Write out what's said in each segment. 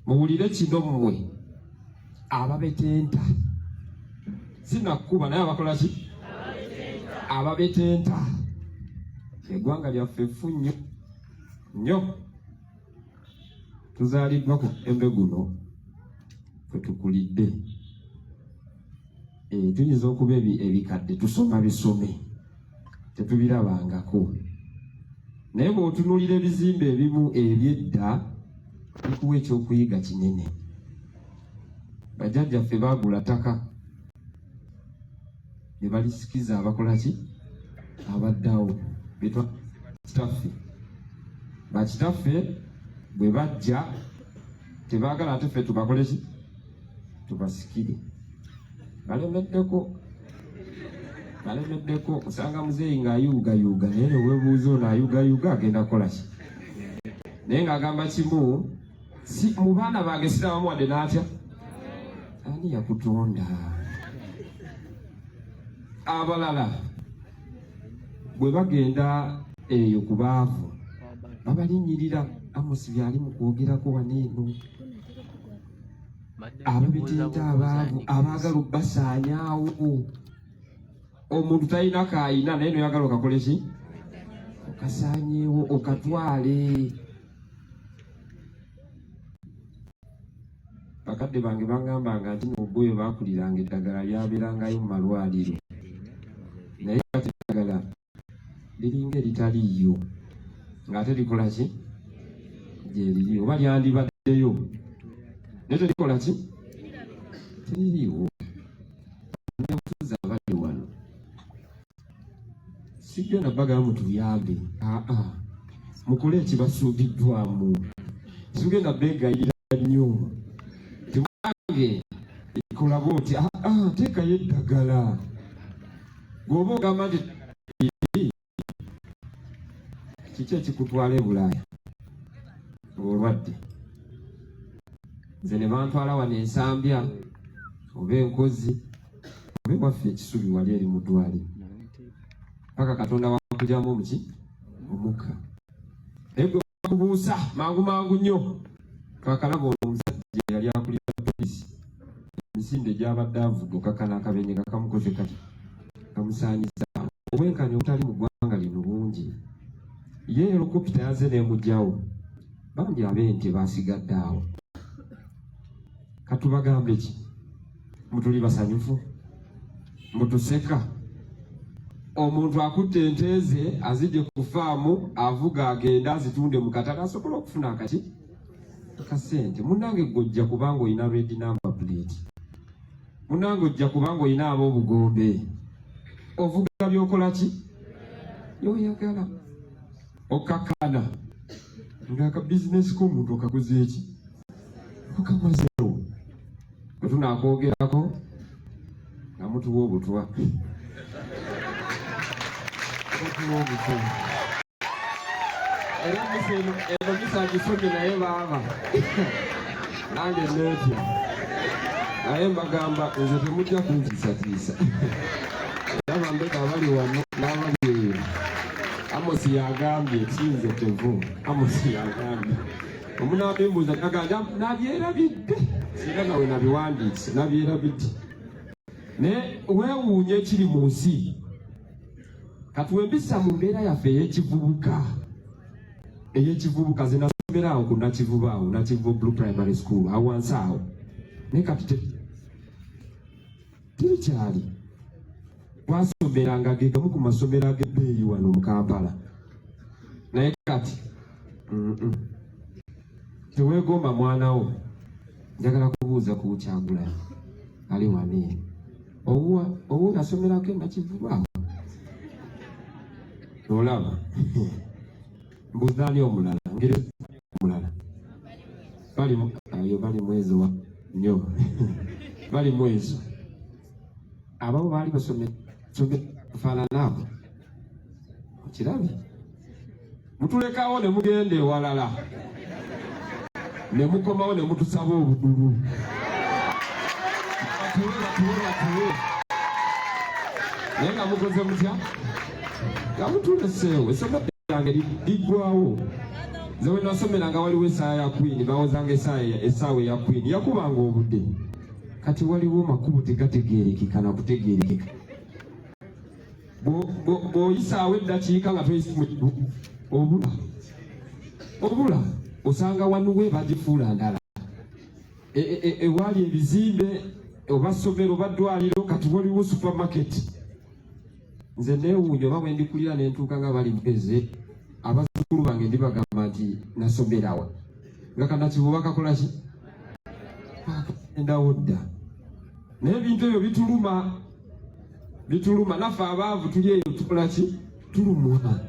Muwulire kino mmwe ababetenta, sinakkuba naye abakola ki? Ababetenta. Eggwanga lyaffe ffu nnyo nnyo. Tuzaaliddwa ku mulembe guno kwe tukulidde. Eh, tuyinza okuba ebikadde tusoma bisome tetubirabangako, naye bw'otunuulira ebizimbe ebimu eby'edda bikuwa ekyokuyiga kinene. Bajjajjaffe baagula ttaka ne balisikiza abakola ki? Abaddawo betwakitaffe. Bakitaffe bwe bajja tebaagala ate ffe tubakole ki? Tubasikire. Balemeddeko, balemeddeko. Osanga muzeeyi ng'ayuugayuuga, naye neweebuuza ono ayuugayuuga agenda kukola ki? Naye ng'agamba kimu, si mu baana bange sirabamu wadde n'atya. Ani yakutonda? Abalala bwe bagenda eyo ku baavu babalinnyirira. Amosi byali mu kwogerako wano eno, ababetenta abaavu abaagala obbasaanyaawo. Omuntu talina kaayina, naye noyagala okakole ki? Okasaanyeewo, okatwale. Bakadde bange bangambanga nti noboyo bakuliranga eddagala lyabeerangayo mu malwaliro, naye kati eddagala liringa eritaliiyo, ng'ate likola ki? Gyeriri oba lyandibaddeyo, naye terikola ki? Teririiwo. Bannabyabufuzi abali wano sigenda bagamba mutuyambe, aa, mukole ekibasuubiddwamu. Sigenda beegayirira nnyo tiwange kola bwoti, aa, teekayo eddagala. Bw'oba ogamba nti kiki ekikutwala e Bulaaya ng'olwadde, nze ne bantwala wano Ensambya oba Enkozi oba ewaffe Ekisubi wali eri mu ddwaliro paka Katonda wakugyamu omuki omukka, naye gwe bakubuusa mangu mangu nnyo. Kakalaba ono omusajja yali akulira poliisi, emisinde gy'abadde avuga okakana akabenje nga kamukoze kati kamusaanyiza. Obwenkanya obutali mu ggwanga lino bungi. Ye helikopita yaze n'emugyawo, bambi ab'ente basigadde awo. Katubagambe ki? Mutuli basanyufu, mutuseka. Omuntu akutte ente ze azijje ku faamu, avuga agenda azitunde mu katale asobola okufuna akaki akasente. Munnange gwe ojja kubanga olina red number plate, munnange ojja kubanga olina ab'obugombe, ovuga byokola ki yoyagala, okakana ng'akabizinesi k'omuntu okakoze eki okamazeewo. Bwe tunakwogerako nga mutuwa obutwa, mutuwa obutwa. Era misa eno, eno misa agisomye, naye baaba nange neetya, naye mbagamba nze temujja kuntiisatiisa. Era bambega abali wano n'abali eyo, Amosi yagambye, kinze tevu, Amosi yagambye omunabimbuuza agamba nabyerabidde, singa nawe nabiwandiise nabyerabidde. Naye weewuunya ekiri mu nsi kati wembisa mu mbeera yaffe ey'ekivubuka, ey'ekivubuka. Ze nasomera awo ku Nakivubo awo, Nakivubo Blue Primary School awo wansi awo, naye kati tebikyali. Twasomeranga ge gamu ku masomero ag'ebbeeyi wano mu Kampala, naye kati teweegomba mwana wo. Njagala kubuuza ku Kyagulanyi ali wano eno, owuwa owuwa nasomerako e Nakivubo awo, olaba mbuuza ani omulala, ngeri omulala bali ayo bali mwezo wa nnyo bali mwezo abamu baali basome faanana abo. Okirabye, mutulekawo ne mugenda ewalala ne mukomawo ne mutusaba obudulu, batuwe batuwe batuwe, naye nga mukoze mutya nga mutuleseewo? Essomero lyange liggwawo. Nze we nasomeranga waliwo essaawa ya Queen, bawozanga essaawa eya Queen, yakubanga obudde. Kati waliwo makubo tegategeerekeka na kutegeerekeka. Bw'oyisaawo eddakiika nga toyise obula obula, osanga wanuwe bagifuula ndala. Ewaali ebizimbe oba ssomero oba ddwaliro, kati waliwo supermarket. Nze neewuunya oba bwe ndikulira ne ntuuka nga bali mpeze abazzukulu bange, ndibagamba nti nasomerawa nga kanakibu bakakola ki, bakagendawo dda. Naye ebintu ebyo bituluma, bituluma. Naffe abaavu tuli eyo tukola ki? Tulumwa.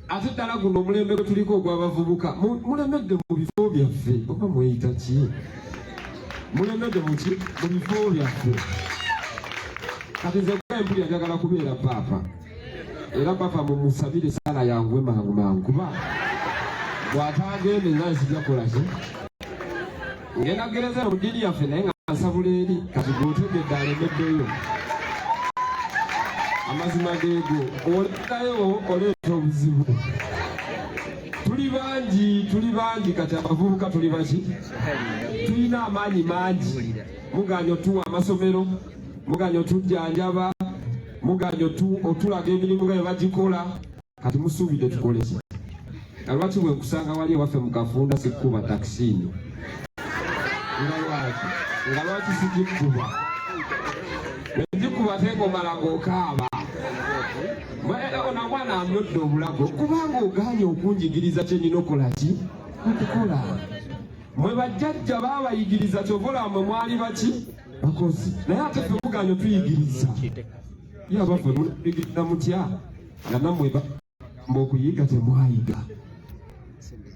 Ate ddala guno omulembe gwe tuliko ogw'abavubuka, mulemedde mu bifo byaffe, oba mweyita ki? Mulemedde muki mu bifo byaffe. Kati nze empulira njagala kubeera paapa, era paapa mumusabire saala yanguwe mangu mangu, kuba bw'ataagende nze sijja kukola ki, ngenda gereza mu ddiini yaffe, naye nga nsabula eri. Kati gweotegedde alemeddeyo, amazima geego, olekayo oleeta obuzibu. Tuli bangi, tuli bangi. Kati abavubuka tuli baki? Tulina amaanyi mangi. Muganya otuwa amasomero, muganya otujjanjaba, muganya otulaga emirimu nga bwe bagikola. Kati musuubidde tukole ki? Nga lwaki bwe nkusanga wali ewaffe mu kafunda sikkuba takisiini? Nga lwaki, nga lwaki sigikkuba? Bwe ngikuba ate ng'omala ng'okaaba, ono omwana amyodde obulago, kubanga ogaanye okunjigiriza kye nnina okukola ki, okukola. Mwe bajjajja baabayigiriza, kyova olaba mwe mwali baki, bakozi, naye ate ffe mugaanye otuyigiriza. Ye abaffe muyigiriza mutya nga nammwe mbu okuyiga temwayiga,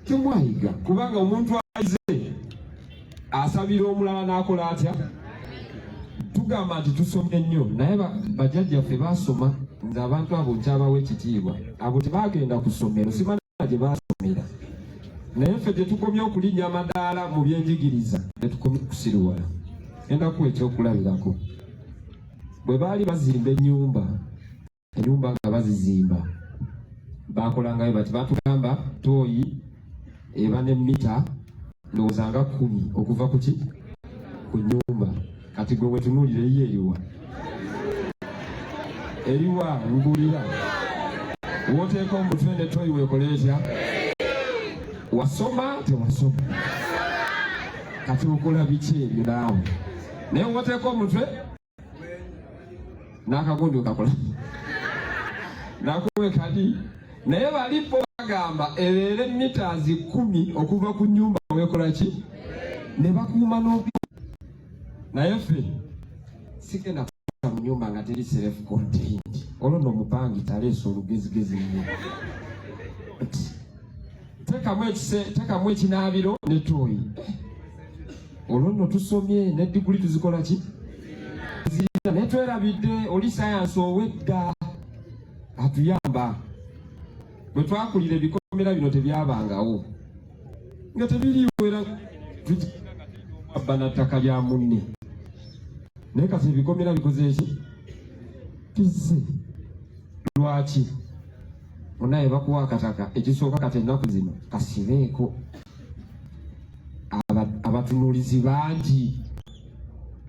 temwayiga? Kubanga omuntu ayize asabira omulala n'akola atya? Tugamba nti tusomye nnyo, naye bajjajjaffe basoma. Nze abantu abo nkyabawo ekitiibwa. Abo tebagenda ku ssomero, simanyi gye basomera, naye ffe gye tukomye okulinnya amadaala mu byenjigiriza, ne tukomye okusiruwala. Genda kuwa ekyokulabirako. Bwe baali bazimba ennyumba, ennyumba nga bazizimba bakolangayo bati, batugamba tooyi eba ne mita ndowooza nga 10 okuva ku ki, ku nnyumba. Kati gwe wetunuulira eyiyo eriwa? Eriwa? Ngulira wooteeka omutwe ne toyi weekola etya? Wasoma tewasoma, kati okola biki ebyo naawe? Naye wooteeka omutwe n'akagundi okakola nakuwe kali. Naye bali bo bagamba ebeere mita 10 okuva ku nyumba wekola ki, ne bakuuma n'oku. Naye ffe sigenda kuba mu nyumba nga teri self contained. Olwo nno omupangi taleesa olugezigezi nnyo. Teekamu ekise, teekamu ekinaabiro ne tooyi. Olwo nno tusomye ne diguli tuzikola ki, zirina, naye twerabidde oli sayansi owedda atuyamba. Bwe twakulira ebikomera bino tebyabangawo, nga tebiriiwo, era abba na ttaka lya munne. Naye kati ebikomera bikoze eki? Bizze. Lwaki munaye bakuwa akataka ekisooka? Kati ennaku zino kasibeeko, abatunuulizi bangi.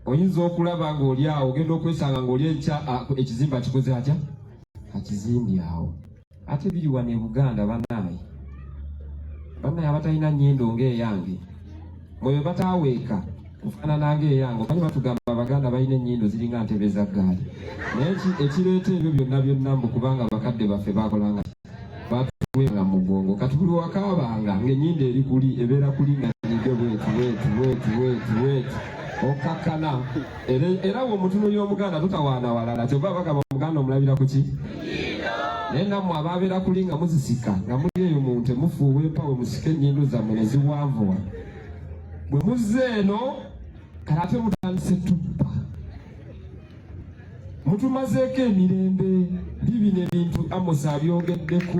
Oyinza okulaba ng'oli awo ogenda okwesanga ng'oli enkya ekizimbe akikoze atya, akizimbye awo. Ate biri wano e Buganda, bannaaye, bannaye abatalina nnyindo ng'eyange, mwe bataaweeka kufaanana ng'eyange. Omanyi batugamba Abaganda balina ennyindo ziringa ntebe za ggaali, naye ekireeta ebyo byonna byonna mbu kubanga bakadde baffe bakolanga batuwenga mugongo. Kati buli wakaabanga ng'ennyindo eri kuli, ebeera kuli nga nyige bwetu bwetu bwetu bwetu bwetu, okkakkana. Era bw'omutunuulira Omuganda totawaana walala. Kyova bagamba Omuganda omulabira ku ki? Naye nammwe ababeera kuli nga muzisika nga muli eyo mu nte, mufuuwa empawe, musike ennyindo zammwe ne ziwanvuwa, bwe muzze eno kale ate mutandise tubba, mutumazeeko emirembe. Bibino ebintu Amos abyogeddeko.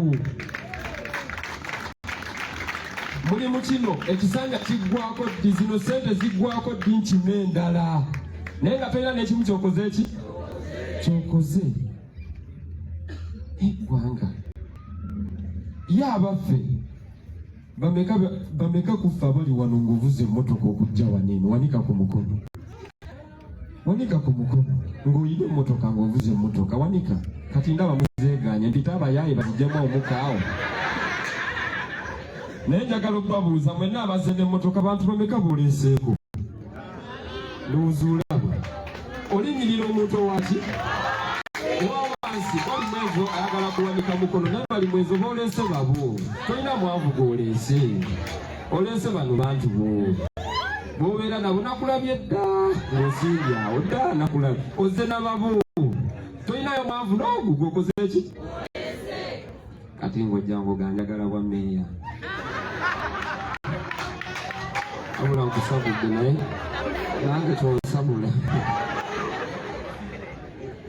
Muli mu kino ekisanja kiggwako ddi? Zino sente ziggwako ddi? Nkima endala, naye nga tolina n'ekimu kyokoze eki kyokoze eggwanga. Ye abaffe. Bameka bameka kuffe abali wano ng'ovuze emmotoka okujja wano eno? Wanika ku mukono, wanika ku mukono ng'oyina emmotoka, ng'ovuze emmotoka, wanika. Kati ndaba muzeegaanye, mpita abayaaye bazijjemu omukka awo. Naye njagala okubabuuza mwenna abazze n'emmotoka, bantu bameka b'oleeseeko? Ndowooza olaba olinyirira omuntu owaki owawansi. Balimwezo ayagala kuwanika mukono, naye Balimwezo boleese babo, tolina mwavu gwoleese, oleese bano bantu bo bobeera nabo. Nakulabye dda ng'osimbye awo dda, nakulabye ozze nababo, tolinayo mwavu n'ogu gwokoze ki? Kati ng'ojja ngoga njagala bwa meeya, wabula nkusabudde, naye nange tonsabula.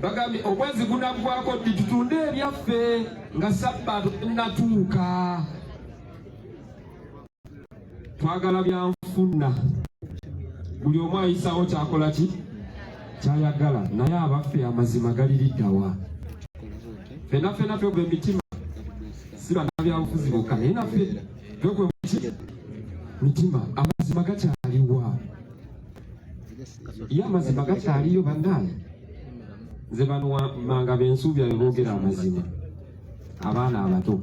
Bagambye omwezi gunaggwako ddi tutunde ebyaffe nga sabbaato tennatuuka? Twagala byanfuna, buli omu ayisawo kyakola ki kyayagala, naye abaffe amazima galiriddawa? Fena fena twekuba emitima, si bannabyabufuzi bokka, naye naffe twekuba ki mitima. Amazima gakyaliwa? Ye amazima gakyaliyo bannaaye? Nze bano manga bensuubya be boogera amazima, abaana abato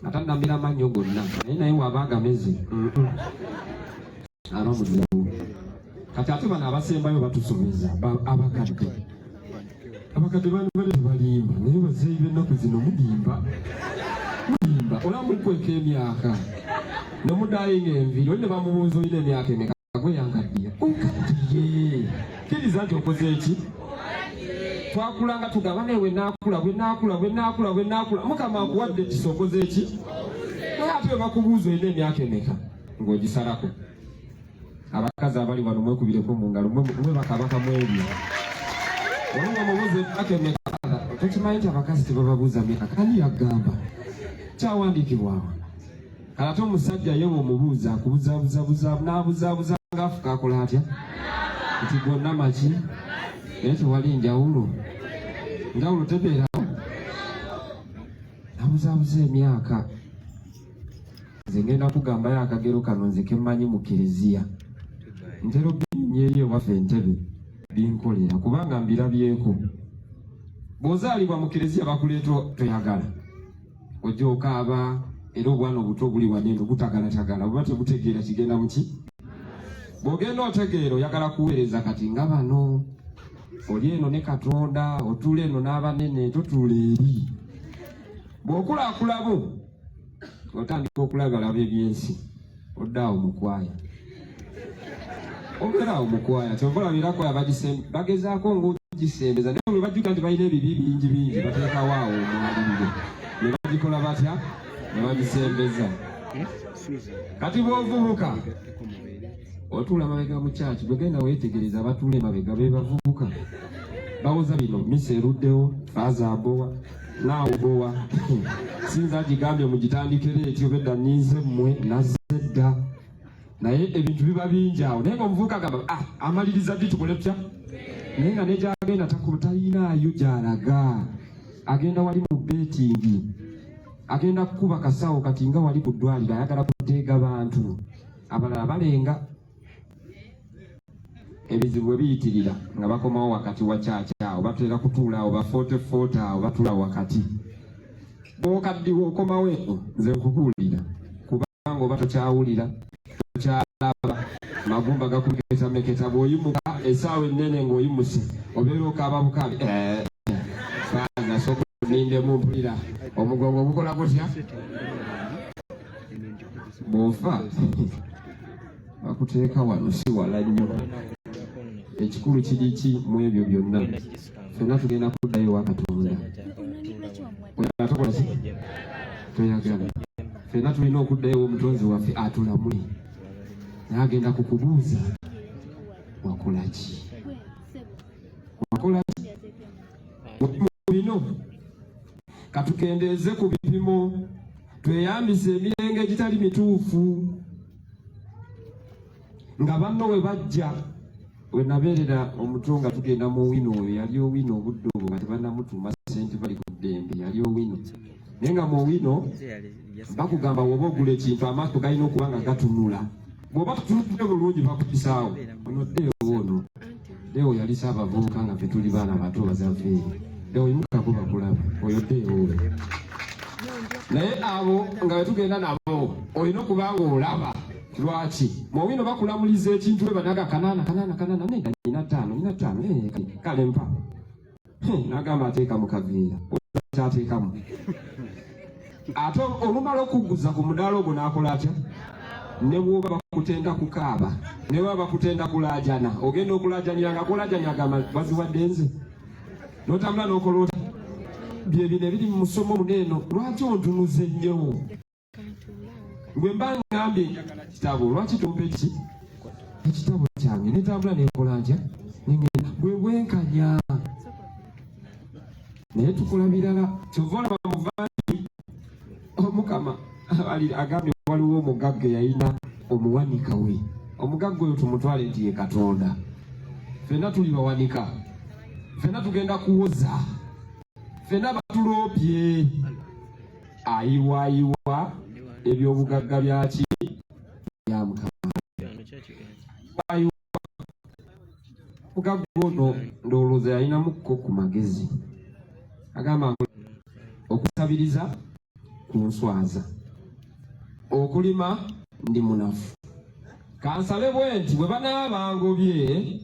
atannamira mannyo gonna, naye naye waba agameze aba muzibu. Kati ate bano abasembayo batusobeza, abakadde. Abakadde bano bali tebalimba, naye bazeeyi b'ennaku zino mulimba, mulimba. Olaba mukweka emyaka nemudayinga enviiri, oli ne bamubuuza olina emyaka emeka, gwe yankaddiya. Okaddiye, kkiriza nti okoze eki. Twakulanga tugamba, naye bwe naakula, bwe naakula, bwe naakula, bwe naakula. Mukama akuwadde ekisa, okoze eki? Naye ate bwe bakubuuza olina emyaka emeka, ng'ogisalako. Abakazi abali wano mwekubireko mu ngalo, mwe bakabaka mwebyo. Oli wamubuuza emyaka emeka, tokimanyi nti abakazi tebababuuza myaka? Kandi yagamba kyawandiikibwawo. Kale ate omusajja ye bw'omubuuza akubuzaabuzabuza n'abuzaabuza ng'afuka akola atya nti gonna maki, naye tewali njawulo, njawulo tebeerawo. Abuzaabuza emyaka. Nze ngenda kugambayo akagero kano nze kemmanyi mu kereziya, ntera obinyumya eri ewaffe Entebe, binkolera kubanga mbirabyeko. Bw'ozaalibwa mu kereziya bakuleeta toyagala, ojja okaaba, era obwana obuto obuli wano eno butagalatagala, buba tebutegeera kigenda muki. Bw'ogenda otegeera oyagala kuweereza, kati nga bano oli eno ne Katonda, otuula eno n'abanene, totuula eri. Bw'okulaakulabo otandika okulabalaba ebyensi, odda awo mukwaya, obeera awo mukwaya. Kyova olabira kwaya bagezaako ng'ogisembeza, naye bwe bajjuka nti balina ebibi bingi bingi, bateekawo awo omwaliriro ne bagikola batya, ne bagisembeza. Kati bw'ovubuka otuula mabega mu kyaki, bwegenda weetegereza abatuula emabega be bavubuka, bawoza bino, misa eruddewo, faaza abowa, naawe bowa. Sinza agigambye mugitandikire etyo bedda, ninze mmwe nazze dda, naye ebintu biba bingi awo. Naye nga omuvubuka agamba, ah, amaliriza ddi, tukole tutya? Naye nga negyagenda talinaayo gyalaga, agenda wali mu betting, agenda kukuba kasawo. Kati nga wali ku ddwaliro ayagala kuteega bantu abalala, balenga ebizibu bwe biyitirira nga bakomawo wakati wa kyaki awo, batera kutuula awo bafootefoote awo, batuula wakati. Bw'okaddiwa okomawo eno, nze nkubuulira, kubanga oba tokyawulira, tokyalaba, magumba gakumeketameketa. Bw'oyimuka essaawa ennene ng'oyimuse obeera okaaba bukaabi, faaza sooka nindemu mpulira omugongo gukola gutya. Bw'ofa bakuteeka wano, si wala nnyo. Ekikulu kiri ki mu ebyo byonna? Ffenna tugenda kuddayo ewa Katonda. Oyagala tokola ki toyagala, ffenna tulina okuddayo ew'omutonzi waffe atulamule, naye agenda kukubuuza, wakola ki, wakola ki bino? Katukendeeze ku bipimo, tweyambise emirenge egitali mituufu nga banno we bajja. We nabeerera omuto nga tugenda mu Owino, oyo yali Owino obudde obwo nga tebannamutuuma sente, bali ku ddembe, yali Owino. Naye nga mu Owino bakugamba woba ogula ekintu amaaso galina okuba nga gatunula, bw'oba tutunudde bulungi bakuyisaawo. Ono Deo ono Deo yalisa abavubuka nga ffe tuli baana bato bazaveeri. Deo yimukako bakulaba, oyo Deo oyo. Naye abo nga bwe tugenda nabo olina okuba nga olaba. Lwaki mu Owino bakulamuliza ekintu we banaga kanaana kanaana kanaana, neda nina ttaano nina ttaano, kale mpa. Nagamba ateeka mu kaveera, kyateekamu ate olumala okuguza ku mudaala ogwo n'akola atya? Ne bwoba bakutenda kukaaba, ne baba bakutenda kulaajana, ogenda okulaajanira nga kulaajanya agamba baziwadde nze, n'otambula n'okola otya? Bye bino ebiri mu musomo muno eno. Lwaki ontunuze nnyo? Bwe mba ngambye njagala kitabo, lwaki tompa eki ekitabo kyange netambula nenkola ntya nengenda? Bwe bwenkanya, naye tukola birala. Kyova olaba muvangi Omukama agambye waliwo omugagga eyalina omuwanika we. Omugagga oyo tumutwale nti ye Katonda. Ffenna tuli bawanika, ffenna tugenda kuwoza, ffenna batuloopye. Ayiwaayiwa ebyobugagga byaki? Bya Mukama. Mugagga ono ndowooza yalinamukko ku magezi, agamba okusabiriza kunswaza, okulima ndi munafu, kansale bwe nti bwe banaaba bangobye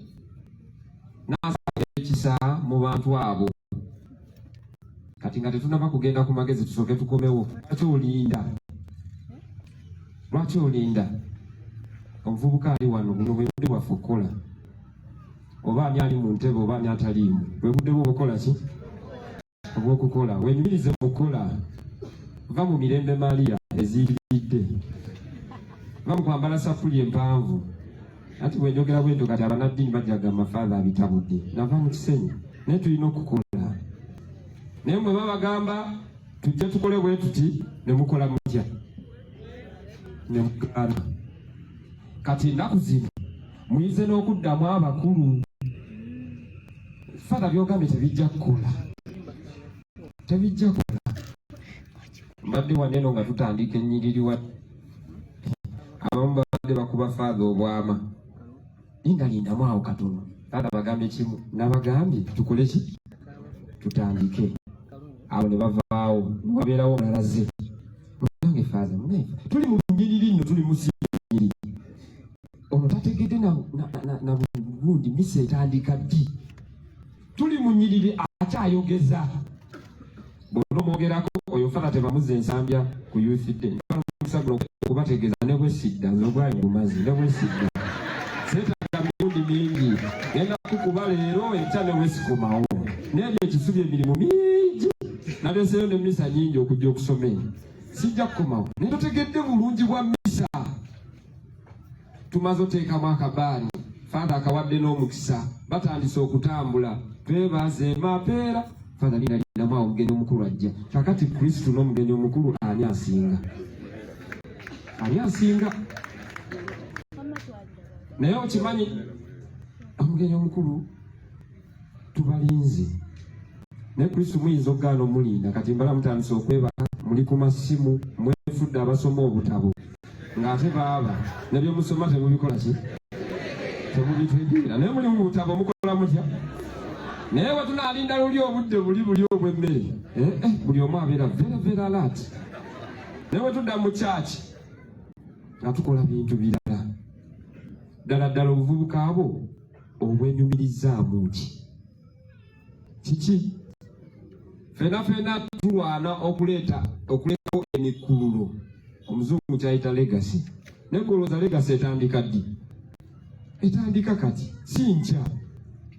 nasaba ekisa mu bantu abo. Kati nga tetunaba kugenda ku magezi, tusooke tukomewo. Lwaki olinda? Lwaki olinda? Omuvubuka ali wano, buno bwe budde bwaffe okukola. Oba ani ali mu ntebe oba ani ataliimu, bwe budde bwo obukola ki? Obwokukola. Wenyumirize mu kukola. Va mu mirembe Maria eziyitiridde, va mu kwambala sapuli empanvu. Ati bwenjogera bwentyo kati abanaddiini bajja gamba Father abitabudde, nava mu kisenyi, naye tulina okukola. Naye mwe babagamba tujje tukole bwe tuti, ne mukola mutya? Ne mugaana. Kati ennaku zino muyize n'okuddamu abakulu, Father byogambye tebijja kukola, tebijja kukola. Mbadde waneno nga tutandika ennyiriri wa abamu babadde bakuba Father obwama, lindalindamu awo katono. Father bagambye kimu, nabagambye tukole ki? Tutandike. Awo ne bavaawo, newabeerawo omulalaze munange, Father munange, tuli mu lunyiriri nno, tuli mu sinyiriri. Ono tategedde na bugundi misa etandika ddi. Tuli mu nyiriri, akyayogeza. Bw'ona omwogerako oyo Father tebamuzza Ensambya ku youth day. Omukisa guno okubategeeza, ne bwe sidda nze ogwayo gumazi, ne bwe sidda seetaaga mirundi mingi, genda kukuba leero, enkya ne bwesikomawo. Naye ekisubi emirimu mingi, naleeseyo ne misa nyingi okujja okusoma eno, sijja kukomawo. Naye totegedde bulungi bwa misa. Tumaze oteekamu akabaani, Father akawadde n'omukisa, batandise okutambula, twebaze mapeera. Father lina linamu awo, omugenyi omukulu ajja kakati. Kristu n'omugenyi omukulu, ani asinga? Ani asinga? Naye okimanyi omugenyi omukulu tubalinze, naye Kristu muyinza okugaana omulinda. Kati mbala mutandise okwebaka, muli ku masimu, mwefudde abasoma obutabo, ng'ate baaba nebyemusoma temubikola ki? Temubitegeera. Naye muli mu butabo, mukola mutya? Naye bwe tunaalinda luli obudde buli buli obw'emmere, eh, eh, buli omu abeera very very alert. Naye bwe tudda mu kyaki nga tukola bintu birala ddala ddala. Obuvubuka bwo obwenyumirizaamu ki? Kiki? Fena fena tulwana okuleeta okulekawo emikkululo, omuzungu kyayita legacy. Naye golowooza legacy etandika ddi? Etandika kati, si nkya,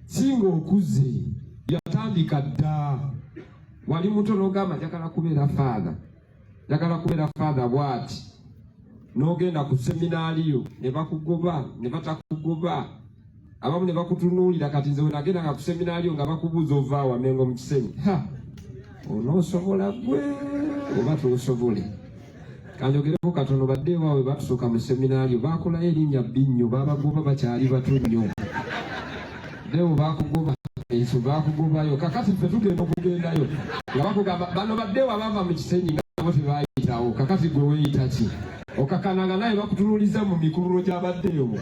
si ng'okuze. Yatandika dda wali muto n'ogamba njagala kubeera Father, njagala kubeera Father bw'ati, n'ogenda ku seminaaliyo ne bakugoba, ne batakugoba, abamu ne bakutunuulira. Kati nze wenagendanga ku seminaaliyo nga bakubuuza ovaawa Mengo mu Kisenyi, ha onoosobola gwe oba tosobole? Kanjogereko katono. Badde ewaabwe batusooka mu seminaaliyo, bakolayo erinnya bbi nnyo, babagoba bakyali bato nnyo. Dewo bakugoba. Ekyo bakugobayo. Kakati ffe tugenda okugendayo nga bakugamba bano baddewo abava mu Kisenyi nga bo tebayitawo. Kakati gwe weeyita ki? Okakananga naye bakutunuliza mu mikululo gy'abaddeewo.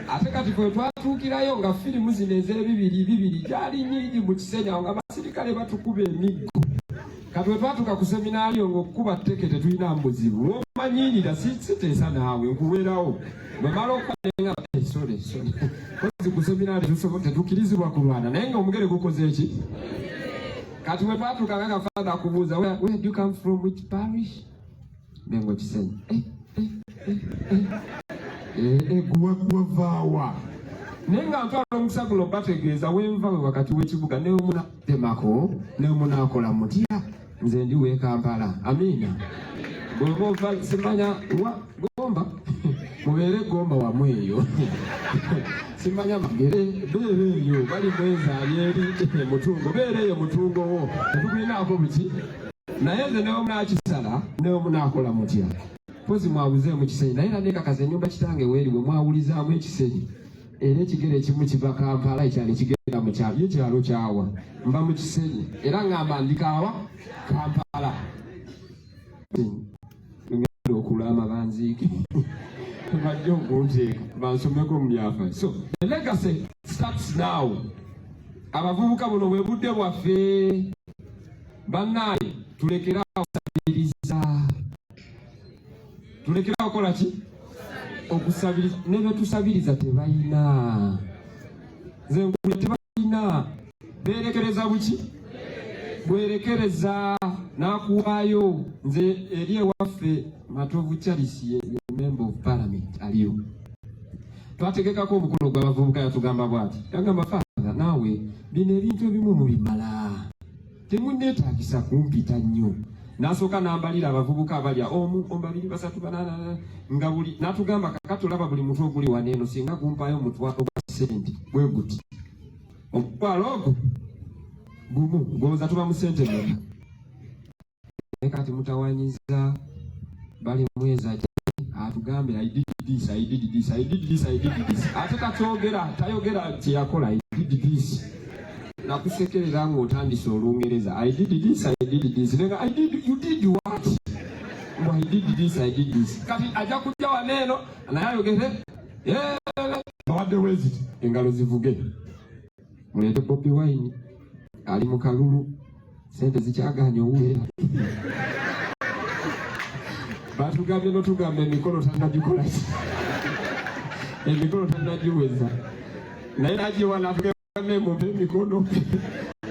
Ate kati ffe twatuukirayo nga firimu zino ez'ebibiri bibiri gyali nyingi mu Kisenyi awo nga basirikale batukuba emiggo. Kati bwe twatuuka ku seminaaliyo ng'okukuba tteke tetulina buzibu. W'omanyiirira siteesa naawe nkuweerawo. Bwe mala okuba eh, sorry, sorry. Kozi ku seminaali tetukkirizibwa kulwana naye ng'omugere gukoze ki? Kati bwe twatuuka nga kafaatha akubuuza where do you come from, which parish? Mengo Kisenyi. Eh, eh, eh, eh. Eh, eh, guwa guwavaawa. Naye nga ntwala omukisa guno bategeeza wenva we wakati w'ekibuga ne munatemako ne munaakola mutya nze ndi w'e Kampala. Amiina. Bw'oba ova simanya wa Gomba mubeere Gomba wamu eyo simanya Magere beera eyo bali mweza ali eri Mutungo beera eyo Mutungo wo tetukulinaako buki naye nze newe munakisala newe munakola mutya mpozi mwabuzeemu Kisenyi naye era nekakaza ennyumba kitange weeri bwe mwawulizaamu ekisenyi era ekigere ekimu kiva Kampala ekyalo ekigenda mu kyalo ye kyalo kyawa mba mu Kisenyi era ngamba ndikaawa Kampala ngenda okulaama banziike bajja okunteeka bansomeko mu byafa. So the legacy starts now. Abavubuka buno bwe budde bwaffe bannaaye, tulekere awo okusabiriza, tulekere awo kola ki okusabiriza. Ne betusabiriza tebalina, nze nkubye tebalina, beerekereza buki bwerekereza n'akuwaayo. Nze eri ewaffe Matovu Charles ye member of parliament aliyo, twategekako omukolo gw'abavubuka. Yatugamba bw'ati, yagamba, "Father, naawe bino ebintu ebimu mubimala, temunneetaagisa kumpita nnyo." N'asooka n'ambalira abavubuka abalya omu omu, babiri, basatu, banana, nga buli n'atugamba, "Kakati olaba buli mutwe oguli wano eno singa gumpaayo omutwalo gwa ssente bwe guti, omutwalo ogwo gumu gwoza tuba mu ssente meka?" Naye kati mutawanyiza bali mweza atugambe, "I did this, I did this, I did this, I did this." Ate takyogera, tayogera kyeyakola. "I did this," nakusekerera ng'otandise Olungereza. "I did this, I did this." Nenga, "I did, you did what?" Mbu, "I did this, I did this." Kati ajja kujja wano eno naye ayogere bawadde weziti engalo zivuge muleete Bobi Wine ali mu kalulu, sente zikyaganye owuwera. Batugambye notugamba emikolo tannagikola, emikolo tannagiweza, naye nagiwa natugambe mumpe emikono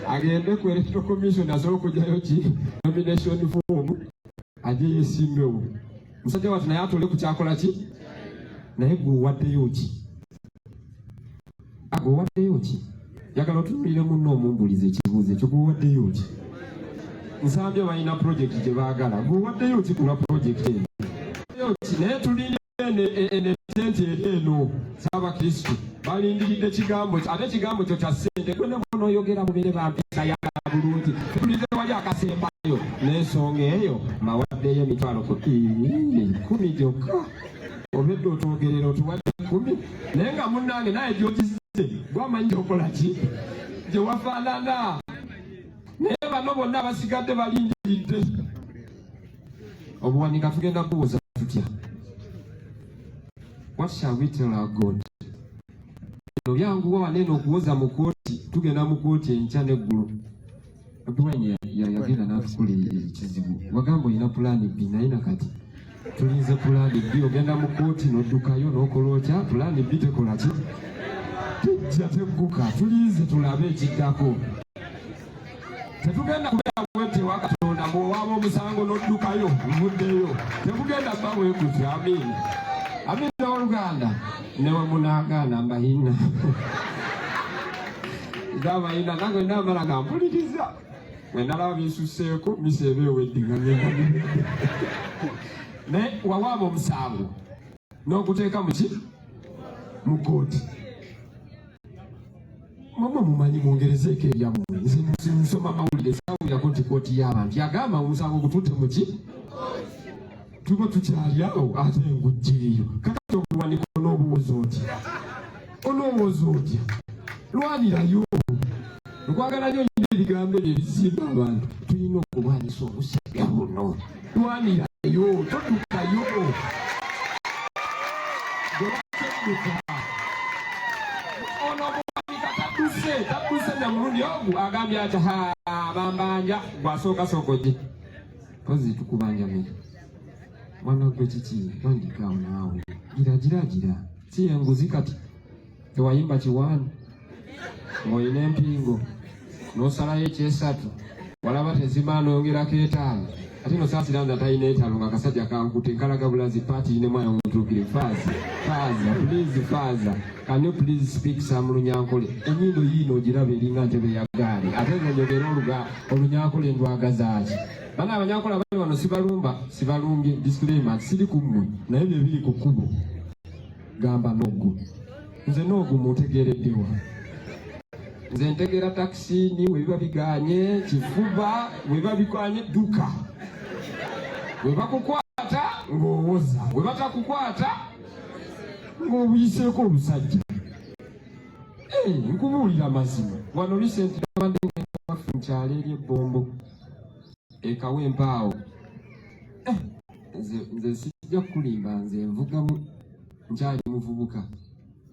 agende ku electoral commission asobole okugyayo ki nomination form ajje yesimbewo. Musajja watu naye atole ku kyakola ki. Naye gwe owaddeyo ki? Gwe owaddeyo ki? Njagala otunulire munno omumbuliza ekibuuzo ekyo. Gwe owaddeyo ki? Nsambye balina project gye baagala. Gwe owaddeyo ki kulwa project eyo ki? Naye tulina eno etenti eri eno Saabakristu balindiridde kigambo ate ekigambo kyo kya ssente. Gwe ne bw'onooyogera mubeere bampisa yagala bulungi, tulize wali akasembayo n'ensonga eyo mawaddeyo emitwalo ku 10 gyokka obedde otwogerera otuwadde 10, naye nga munnange naye gyogize gwamanyi gyokola ki gye wafaanana. Naye bano bonna basigadde balindiridde obuwanika. Tugenda kubuuza tutya? What shall we tell our God? Bino byanguwa wanene okuwoza mu kooti. Tugenda mu kooti enkya n'eggulo. Bobi Wine yagenda n'atukula ekizibu. Wagamba olina plan B, naye nakati tulinze plan B. Ogenda mu kooti n'oddukayo n'okola otya? Plan B tekola ki? Tujja tegguka. Tulinze tulabe ekiddako. Tetugenda kubeera bwete wa Katonda bw'owaaba omusango n'oddukayo nvuddeyo. Tekugenda bba bwe kutyo. Amiina, amiina. Oluganda ne bwe munaagaana mbayina gabayina nange namala nga mpuliriza. Bwe nalaba binsuseeko misa eba ewedde nga ngenda. Naye wawaaba omusango n'oguteeka muki mu kooti. Mama mumanyi mwongerezeeko ebyammwe. Nze nsoma mawulire, sawulirako nti kooti y'abantu yagamba omusango gututte muki. Tuba tukyali awo ate engujjeeyo. Kakati obuwaniko n'obuwoza otya? Onoowoza otya? Lwanirayo. Nkwagala nnyo nnyo ebigambo ebyo ebizimba abantu. Tulina okulwanyisa obusajja buno. Lwanirayo, todukayo. Gwe ono omuwanika tadduse, tadduse na mulundi ogu agambye ati ha bambanja gwasooka sooka ojje. Kozi tukubanja mmeka? Mwana gwe kiki? Wandika awo naawe. Gira gira gira. Si enguzi kati. Tewayimba kiwaani ng'olina empingo n'osalayo ekyesatu walaba tezima n'oyongerako etaano ate nosaasira nze atalina etaano nga akasajja kankute nkalaga bulazi paati ne mwana mutuukire. Faaza, faaza, please, faaza, can you please speak some Lunyankole? Enyindo yiino ogiraba eringa ntebe ya gaali, ate nze njogera oluga Olunyankole ndwagazaaki? Bana Abanyankole abali wano sibalumba, sibalumbye. Disclaimer, siri ku mmwe, naye bye biri ku kkubo. Gamba noggu nze noogu mutegereddewa? Nze ntegeera takisi ni webiba biganye kifuba, webiba biganye dduka, we bakukwata ng'owoza, we batakukwata ng'obuyiseeko obusajja. Eh, nkubuulira amazima, wano recent nabadde ngenda waffe mukyalo eri ebbombo ekawa empaawo. Eh, nze sijja kukulimba, nze nvugamu nkyali muvubuka,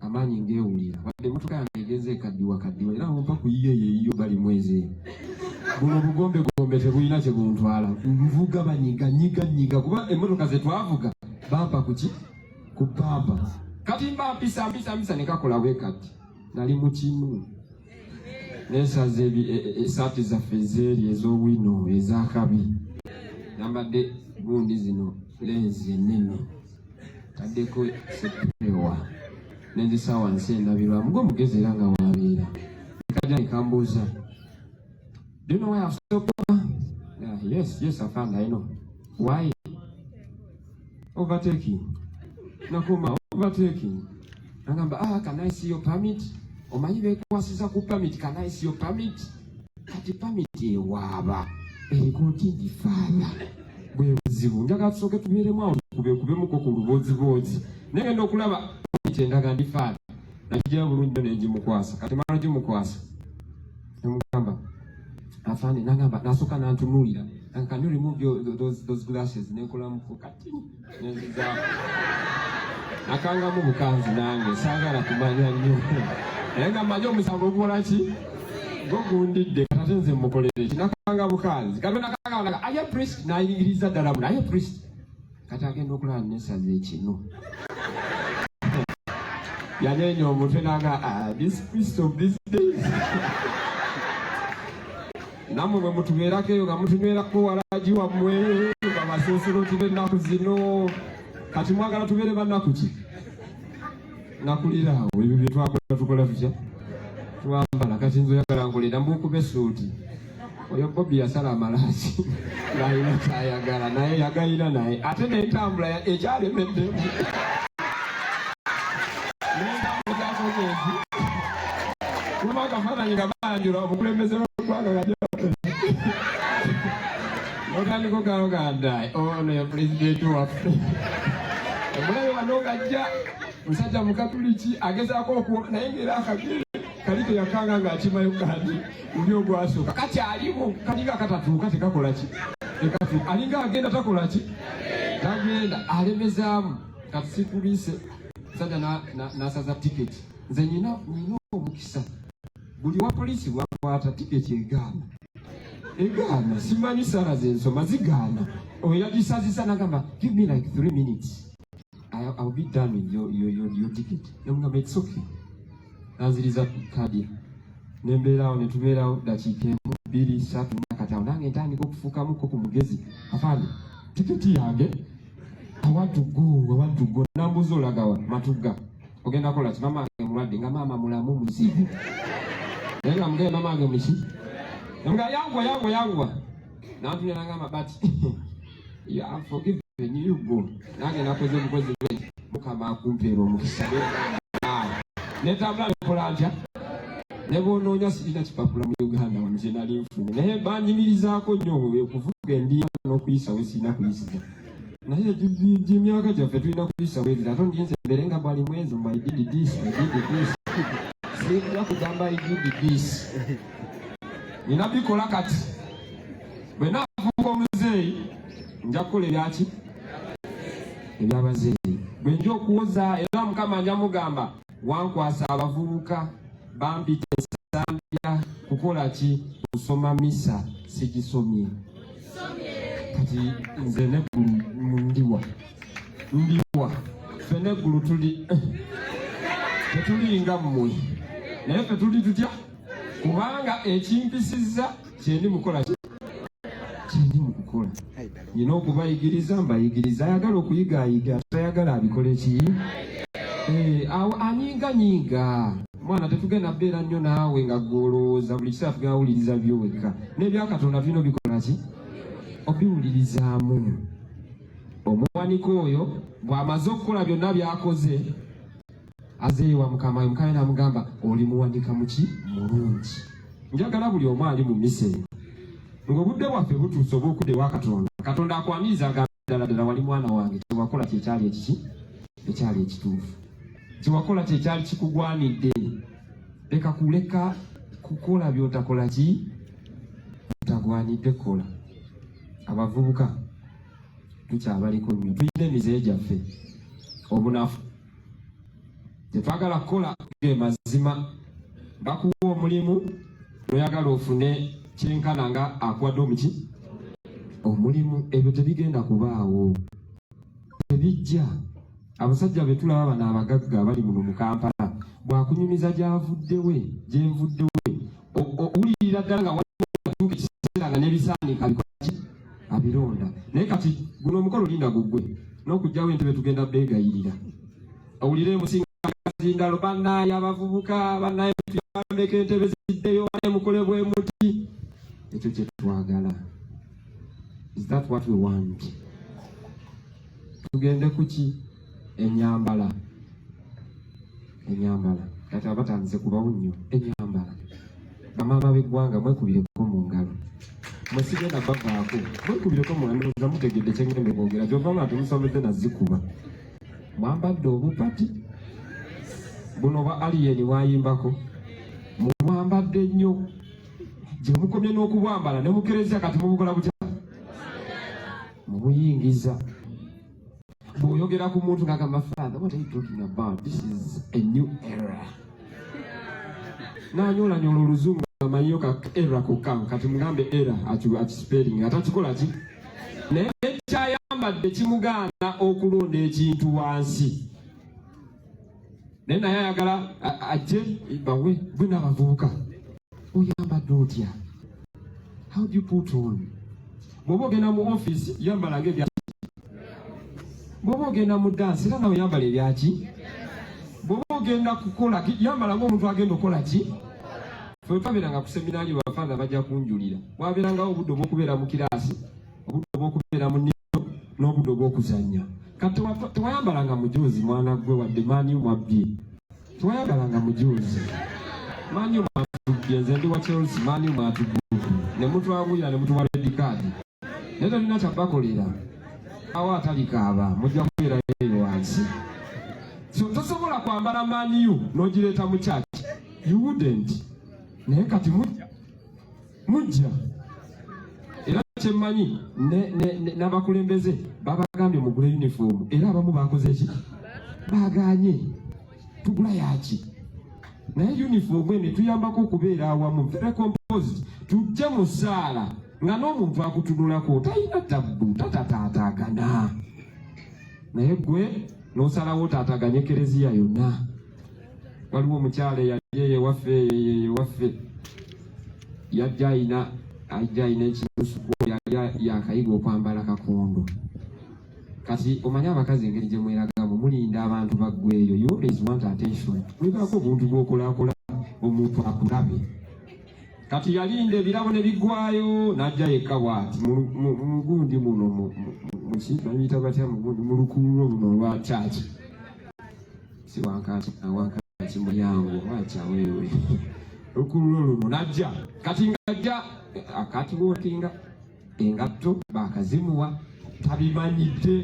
amaanyi ngeewulira, wadde emmotoka yange egenze ekaddiwa kaddiwa, era ompa ku yiyo eyo eyiyo bali mwezi eyo. Buno bugombe gombe tebulina kye buntwala, nvuga banyiga nyiga nyiga, kuba emmotoka ze twavuga bampa kuki ku pampa. Kati mba mpisa mpisa mpisa ne kakola bwe kati. Nali mu kinu nesaza esaati zaffe ezeeri ez'owino ez'akabi, nambadde gundi zino lenzi ennene, taddeko sepewa nenzisa wansi endabirwamu gwe mugezi era nga wabeera. Kajja nekambuuza, "Do you know why I've stopped over?" "Yeah, yes, afande, I know." "Why?" "Overtaking." Nakoma overtaking. Nagamba, "Ah, can I see your permit?" Omanyi bekwasiza ku permit. "Can I see your permit?" Kati permit ewaaba eriko nti ndi father, bwe buzibu. Njagala tusooke tubeeremu awo tukubekubemuko ku lubooziboozi, naye ngenda okulaba permit endaga ndi father. Nagigyayo bulungi nnyo nengimukwasa. Kati mala gimukwasa, nemugamba, "Afande." Nagamba, nasooka nantunuulira. "Can you remove those glasses?" Nenkolamuko kati nenzizaako, nakangamu bukanzi. Nange saagala kumanya nnyo, naye nga mmanyi omusango gukola ki go gundidde. Kati ate nze mukolere ki? Nakanga bukanzi. Kati nakanga naga aye priest nayingiriza ddala muno aye priest. Kati agenda okulaba nesaza ekinu, yanyeenya omutwe naga, "Ah, this priest of these days." Nammwe bwe mutubeerako eyo nga mutunywerako walagi wammwe nga basosoloti b'ennaku zino, kati mwagala tubeere bannaku ki? Nakulira awo, ebyo bye twakola tukola tutya? Twambala. Kati nze oyagala nkolera mbukuba essuuti? Oyo Bobi yasala amalaasi ng'alina kyayagala, naye yagayira, naye ate n'entambula ekyalemeddemu n'entambula ekyakoze eki kuba akafaananyi nga banjula omukulembeze w'eggwanga nga notandika ogamba, "Ono ye pulezidenti waffe." Omulabe wano ng'ajja musajja mukatuliki agezaako okuwoma, naye ng'era akagere kali teyakanga ng'akimayo kandi oli ogwasooka kakyalimu kalinga akatatuuka tekakola ki tekatuuka, alinga agenda takola ki tagenda alemezaamu. Kati sikuliise musajja n'asaza tiketi. Nze nyina omukisa, buli wa poliisi bwakwata tiketi egaana, egaana. Simanyi sala zensoma zigaana. Oyo yagisazisa nagamba, "Give me like 3 minutes, I'll be done with your ticket." Namugamba, "It's okay." Nanziriza kadi, nembeerawo, netubeerawo dakiika emu, bbiri, ssatu, nakatawo. Nange ntandika okufuukamuko ku mugezi. "Afande, tiketi yange, I want to go, I want to go." Nambuuza, "Olagawa?" "Matugga." "Ogenda kola ki?" "Mama wange mulwadde." Nga maama mulamu muzibu, naye nga mugende mama wange muki. Nga yanguwa, yanguwa, yanguwa. Nantunya nangamba, "But you have forgiven you, go." Nange nakoze obukozi bwe, Mukama akumpeera omukisa. Netambula nekola ntya ne bwonoonya sirina kipapula mu Uganda wano kye nali nfunye, naye banyimirizaako nnyo okuvuga endiya n'okuyisa we sirina kuyisiza, naye gyemyaka gyaffe tulina kuyisa bwezira. Ate ndiyinza embere nga bwali mwezi, I did this, I did this, sijja kugamba I did this. Nina bikola kati. Bwe naafuuka omuzeeyi nja kukola ebyaki? Ebyabazeeyi. Bwe nja okuwoza era Mukama nja mugamba wankwasa abavubuka bampita ensambya kukola ki? Kusoma misa sigisomye. Kati nze neggulu ndiwa ndiwa ffe neggulu tuli tetulinga mmwe naye ffe tuli tutya kubanga ekimpisizza kyendi mukola kyendi mukukola nyina okubayigiriza mbayigiriza ayagala okuyiga ayiga tayagala abikole ki eh, awo anyiga nyiga mwana tetugenda beera nnyo naawe nga gwolowooza buli kiseera tugenda wuliriza byo wekka n'ebyakatonda tulina obikola ki obiwulirizaamu omuwanika oyo bw'amaze okukola byonna by'akoze azeeyo wa mukama we mukama namugamba oli muwanika muki mulungi njagala buli omu ali mu misa eno ng'obudde bwaffe butuuse obw'okudda ewa katonda katonda akwaniriza agamba ddala ddala wali mwana wange kyewakola kyekyali ekiki ekyali ekituufu kyewakola kyekyali kikugwanidde leka kuleka kukola byotakola ki otagwanidde kukola abavubuka tukyabaliko nnyo tulina emize gyaffe obunafu tetwagala kukola ge mazima bakuwa omulimu noyagala ofune kyenkana nga akuwadde omuki omulimu ebyo tebigenda kubaawo tebijja abasajja betulaba bano abagagga abali muno mu kampala bwakunyumiza gyavuddewe gyenvuddewe owulirira ddala nga watuuka ekiseera nga n'ebisaanika bikolaki abironda naye kati guno omukolo linda gugwe n'okugyawo entebe tugenda beegayirira owulire musinga bannaye abavubuka bannaye tuyambeko entebe ziddeyo banaye mukole bwe muti ekyo kye twagala is that what we want tugende kuki enyambala enyambala kati abatandise kubawo nnyo enyambala bamaama b'eggwanga mwekubireko mu ngalo mwesigenda bavaako mwekubireko mu ngalo ndowooza mutegedde kyengenda okwogera kyova nga temusobodde nazikuba mwambadde obupati buno bwa aliyeni bwayimbako mubwambadde nnyo gye mukomye n'okubwambala ne mukerezia kati mubukola butya mubuyingiza bw'oyogera ku muntu ng'agamba father what are you talking about this is a new era n'anyoolanyoola oluzungu amanyiyo ka era kokka kati mugambe era akisiperinga atakikola ki naye kyayambadde kimugaana okulonda ekintu wansi naye naye ayagala ajje bawe gwe n'abavubuka oyambadde otya how do you put on bw'oba ogenda mu office yambala nga ebya bw'oba ogenda mu dansi era nawe yambala ebyaki bw'oba ogenda kukola yambala ng'omuntu agenda okukola ki fe twabeeranga ku seminaali bafaatha bajja kunjulira wabeerangawo obudde obw'okubeera mu kiraasi obudde obw'okubeera mu nnimiro n'obudde obw'okuzannya kati tewayambalanga mujoozi mwana gwe wadde Man U mwabbye tewayambalanga mujoozi Man U mwatubbye nze ndi wa Chelsea Man U mwatugubye ne mutwagulira ne mutuwa red card naye tolina kyabakolera awo atalikaaba mujja kubeerayo eyo wansi so tosobola kwambala Man U n'ogireeta mu church you wouldn't naye kati mujja mujja era kyemmanyi n'abakulembeze babagambye mugule uniform era abamu bakoze ki baganye tugula yaki naye uniform eno etuyambako okubeera awamu very composed tujje mu ssaala nga n'omuntu akutunulako talina tabbu tatataatagana naye gwe n'osalawo otaataganye kereziya yonna waliwo omukyala eyali eyo ewaffe eyo ewaffe yajja ayina ajja ayina ekinusuku yali yakayiga okwambala kakondo kati omanyi abakazi engeri gye mweragamu mulinda abantu baggweeyo you always want attention mulibaako obuntu bwokolakola omuntu akulabe kati yalinda ebirabo ne biggwayo n'ajja yekka bwati mugundi muno muki bamuyita batya mugundi mu lukuululo luno olwa kyaki si wankaaki wankaaki mulyango wacha wewe lukuululo luno n'ajja kati ng'ajja akati wokinga engatto bakazimuwa tabimanyidde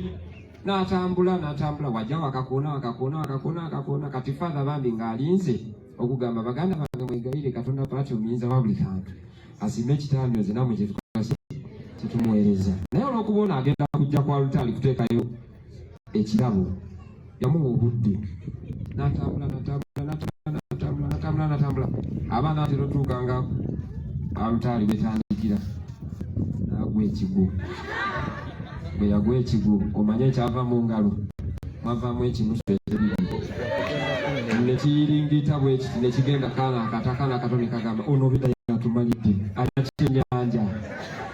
n'atambula n'atambula wajja wakakoona wakakoona wakakoona wakakoona kati father bambi ng'alinze okugamba baganda bange mwegayire katonda paati omuyinza wa buli kantu Asiime ekitambyo nze namwe kyetukola kyetumuweereza. Naye olw'okuba ono agenda kujja ku alutaali kuteekayo ekirabo, yamuwa obudde n'atambula n'atambula n'atambula n'atambula n'atambula n'atambula. Aba anaatera otuuka nga alutaali wetandikira n'agwa ekigwo. Bwe yagwa ekigwo, omanye ekyava mu ngalo, mwavaamu ekinusu ekibiri ne kiyiringita bwe kiti ne kigenda kaana akata kaana akato ne kagamba ono obedda yatumanyidde alina kyenyanja.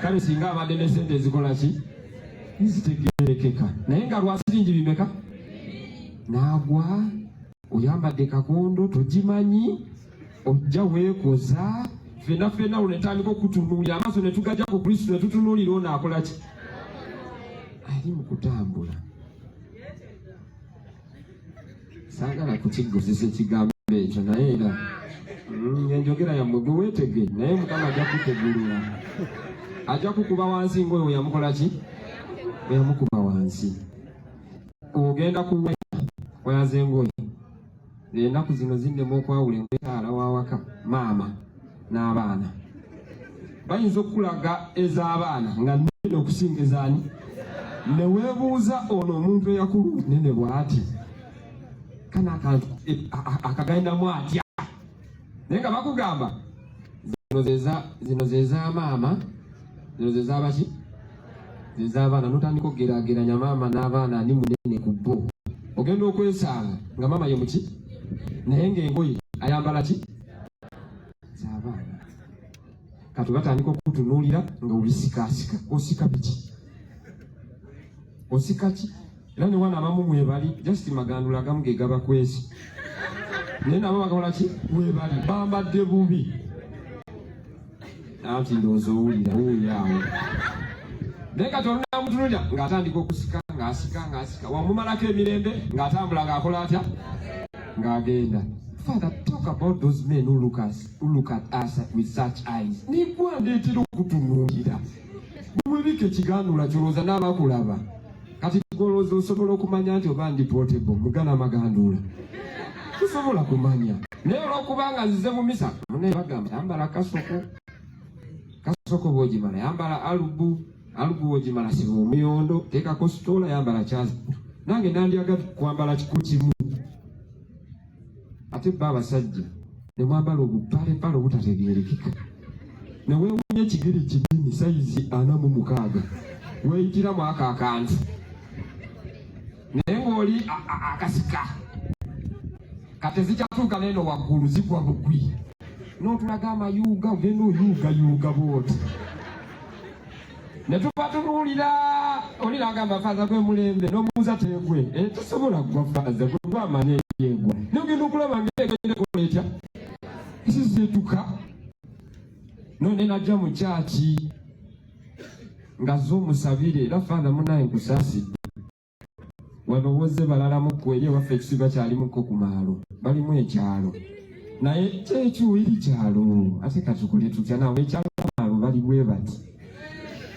Kale singa abadde ne sente ezikola ki zitegerekeka, naye nga lwa siringi bimeka n'agwa. Oyambadde kakondo togimanyi, ojja weekoza fenna fenna, olwo netandika okutunuulira amaaso ne tugajja ku Kristo ne tutunuulira ono akola ki ali mu kutambula. Saagala kukiggozesa ekigambo ekyo, naye era enjogera yammwe gwe weetege, naye Mukama ajja kukutegulula, ajja kukuba wansi ng'oyo yamukola ki bwe yamukuba wansi. Ogenda kuwa wayaza engoye ennaku zino zinnema okwawula engoye wawaka maama n'abaana. Bayinza okukulaga ez'abaana nga nnene okusinga ezaani, ne weebuuza ono omuntu eyakulu nene bw'ati kana akantu akagendamu atya, naye nga bakugamba zino ze za maama, zino ze z'abaki, ze z'abaana. N'otandika okugeraageranya maama n'abaana ani munene ku bo, ogenda okwesanga nga maama ye muki, naye ng'engoye ayambala ki z'abaana. Kati batandika okutunuulira nga olisikaasika, osika biki, osika ki? Era ne wana abamu mwebali just magandula agamu ge gabakwesi, naye nabo bakakola ki mwebali bambadde bubi. Anti ndowooza owulira wuuyo awo, naye kati olunamutunulira ng'atandika okusika, ng'asika, ng'asika, wamumalako emirembe, ng'atambula, ng'akola atya, ng'agenda. Father, talk about those men who look at us with such eyes. Nigwa ndeetera okutunuulira. Bwebika ekiganduula kyolowooza n'abakulaba. Kati golowooza osobola okumanya nti oba ndi portable mugana amaganduula. Tosobola kumanya. Naye olw'okubanga nzize mu misa, munaye bagamba yambala kasoko. Kasoko bw'ogimala yambala alubu, alubu bw'ogimala siba omuyondo, teekako sitoola yambala kyazi. Nange nandyagadde kwambala kiku kimu. Ate bo abasajja ne mwambala obupalepale obutategeerekeka, ne weewuunya ekigere kinene sayizi 46 weeyitiramu ako akantu, naye ng'oli akasika kati zikyatuuka neeno waggulu zigwa bugwi, n'otulaga amayuuga, ogenda oyuugayuuga bw'oti ne tubatunuulira. Oli n'agamba faaza gwe mulembe n'omubuuza teegwe, tosobola kugwa faaza gwe gwamanya eryegwa, naye ogenda okulaba ng'egenda ekola etya esizeetuka none najja mu kyaki nga zo omusabire. Era faatha munaye nkusaasidde, wano wozze balalamuko eri ewaffe ekisubi bakyalimuko ku maalo, balimu ekyalo, naye kyekyo eri kyalo ate katukole tutya nawe ekyalo maalo bali bwe bati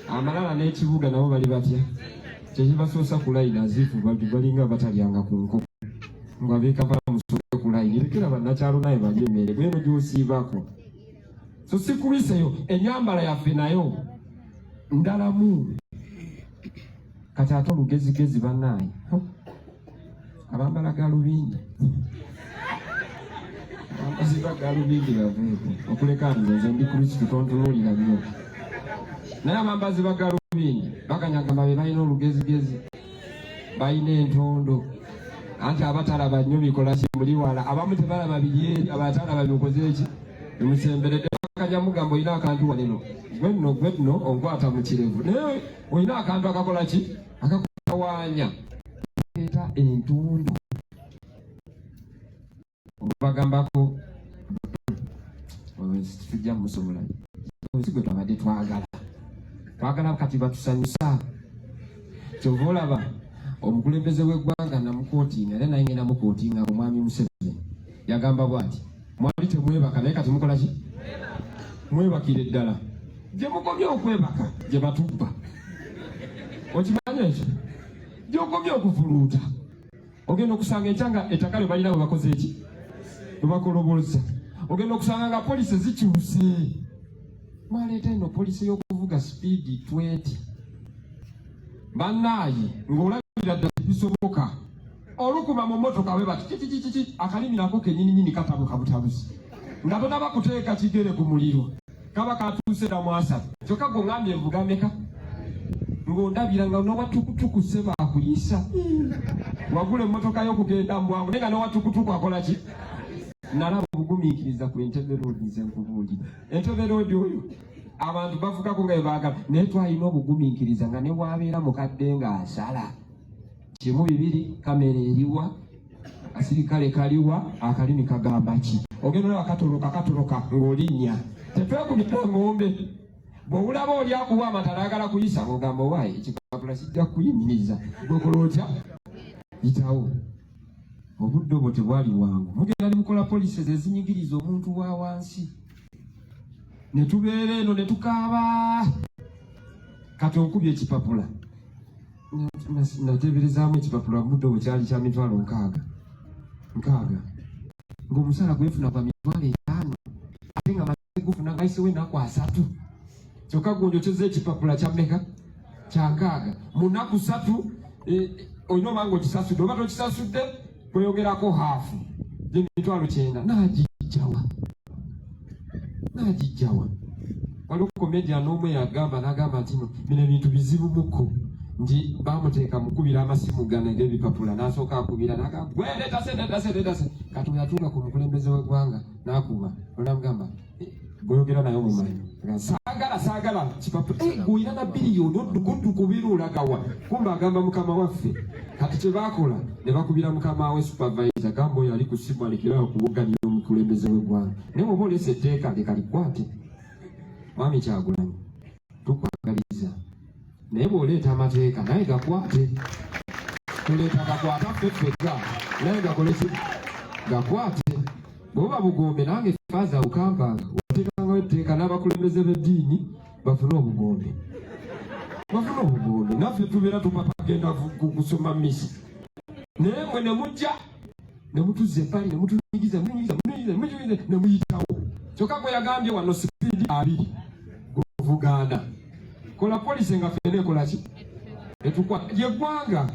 amalala n'ekibuga nabo bali batya, kyekibasoosa ku layini aziifu balinga batalyanga ku nkoko nga beekava musoke ku layini lekera bannakyalo naye balye emmere gweno gy'osiibako. So sikubiseyo ennyambala yaffe nayo ndalamu. Kati ate olugezigezi bannaaye abambala galubindi, abambazi ba galubindi baveeko okuleka nze nze ndi Kristu tontunuulira nnyo, naye abambazi ba galubindi bakanyagamba be balina olugezigezi, balina entondo, anti abatalaba nnyo bikola ki muli wala, abamu tebalaba biri eri, abatalaba bikoze eki bimusemberedde bakanya mugamba olina akantu waneno gwe nno gwe nno onkwata mu kirevu, naye olina akantu akakola ki akakutawaanya eta entondo obagambako tujja musobola si gwe twabadde twagala twagala kati batusanyusa. Kyova olaba omukulembeze w'eggwanga namukootinga, era naye ngenda mukootinga. Omwami Museveni yagamba bw'ati, mwali temwebaka, naye kati mukola ki? Mwebakire ddala. Gye mukomye okwebaka gye batubba, okimanyi ekyo? Gy'okomye okufuluuta ogenda okusanga enkya nga ettaka lye balina bwe bakoze eki bwe bakoloboza, ogenda okusanga nga poliisi zikyuse. Mwaleeta eno policy y'okuvuga sipiidi 20 bannaaye, ng'olabira ddala tebisoboka. Olukuma mu mmotoka bwe bati kikikikiki, akalimi nako kenyininyini katabuka butabuzi nga tonaba kuteeka kigere ku muliro, kaba katuuse dda mu 30. Kyokka gwe ŋŋambye nvuga meka, ng'ondabira nga nowatukutuku seba akuyisa. Wagula emmotoka y'okugenda mu bwangu, naye nga nowatukutuku akola ki? Nalaba obugumiikiriza ku Entebbe Road. Nze nkubuulira, Entebbe Road oyo abantu bavugako nga bebaagala, naye twalina obugumiikiriza nga ne wabeera mukadde ng'asala kimu bibiri, kamera eriwa, asirikale kaliwa, akalimi kagamba ki? Ogenda olaba katoloka katoloka ng'olinnya. Tetwekubira ngombe. Bw'olaba oli akuwa amatala agala kuyisa, ng'ogamba owaaye ekipapula kijja kukuyimiriza, gwekola otya? Yitawo. Obudde obwo tebwali bwangu. Mugenda ne mukola policies ezinyigiriza omuntu wa wansi, ne tubeera eno ne tukaaba. Kati okubye ekipapula, nateeberezaamu ekipapula mudde obwo kyali kya 60,000 nkaaga, ng'omusaala gwefuna gwa 50,000, ate nga maze gufuna nga ayisewo ennaku 30. Kyokka gunjokyeza ekipapula kya mmeka? Kya nkaaga mu nnaku 3. Olina oba nga okisasudde oba tokisasudde, kweyongerako haafu gy'emitwalo 90. Naagijjawa? Naagijjawa? Waliwo comedian omu yagamba, n'agamba nti no bino ebintu bizibu mukko, nti bamuteeka mukubira amasimu gano ag'ebipapula, n'asooka akubira n'agamba, "Gwe leeta sente, leeta sente, leeta sente." Kati we yatuuka ku mukulembeze w'eggwanga n'akuba, onamugamba, "Gweyogera naye omumanyi?" "Saagala, saagala kipapula." "Eh, gw'olina na biliyoni, odduka odduka obeera olagawa?" Kumba agamba mukama waffe. Kati kye baakola ne bakubira mukama we supervisor, gamba oyo ali ku ssimu alekerawo okuwugganira omukulembeze w'eggwanga. Naye bw'oba oleese etteeka, leka likwate. Mwami Kyagulanyi, tukwagaliza, naye bw'oleeta amateeka naye gakwate. Tuleeta gakwata ffe ffekka, naye gakole ki? Gakwate. Bw'oba bugombe, nange faaza ukampanga wateekangawo etteeka n'abakulembeze b'eddiini bafune obugombe, bafune obugombe. Naffe tubeera tupapa genda kusoma misa, naye mwe ne mujja ne mutuzza ebbali, ne mutunyigiza, munyigiza, munyigiza, munyigiza, ne muyitawo. Kyokka gwe yagambye wano sipiidi 20, guvugaana. Kola policy nga ffena ekola ki? Etukwa lyeggwanga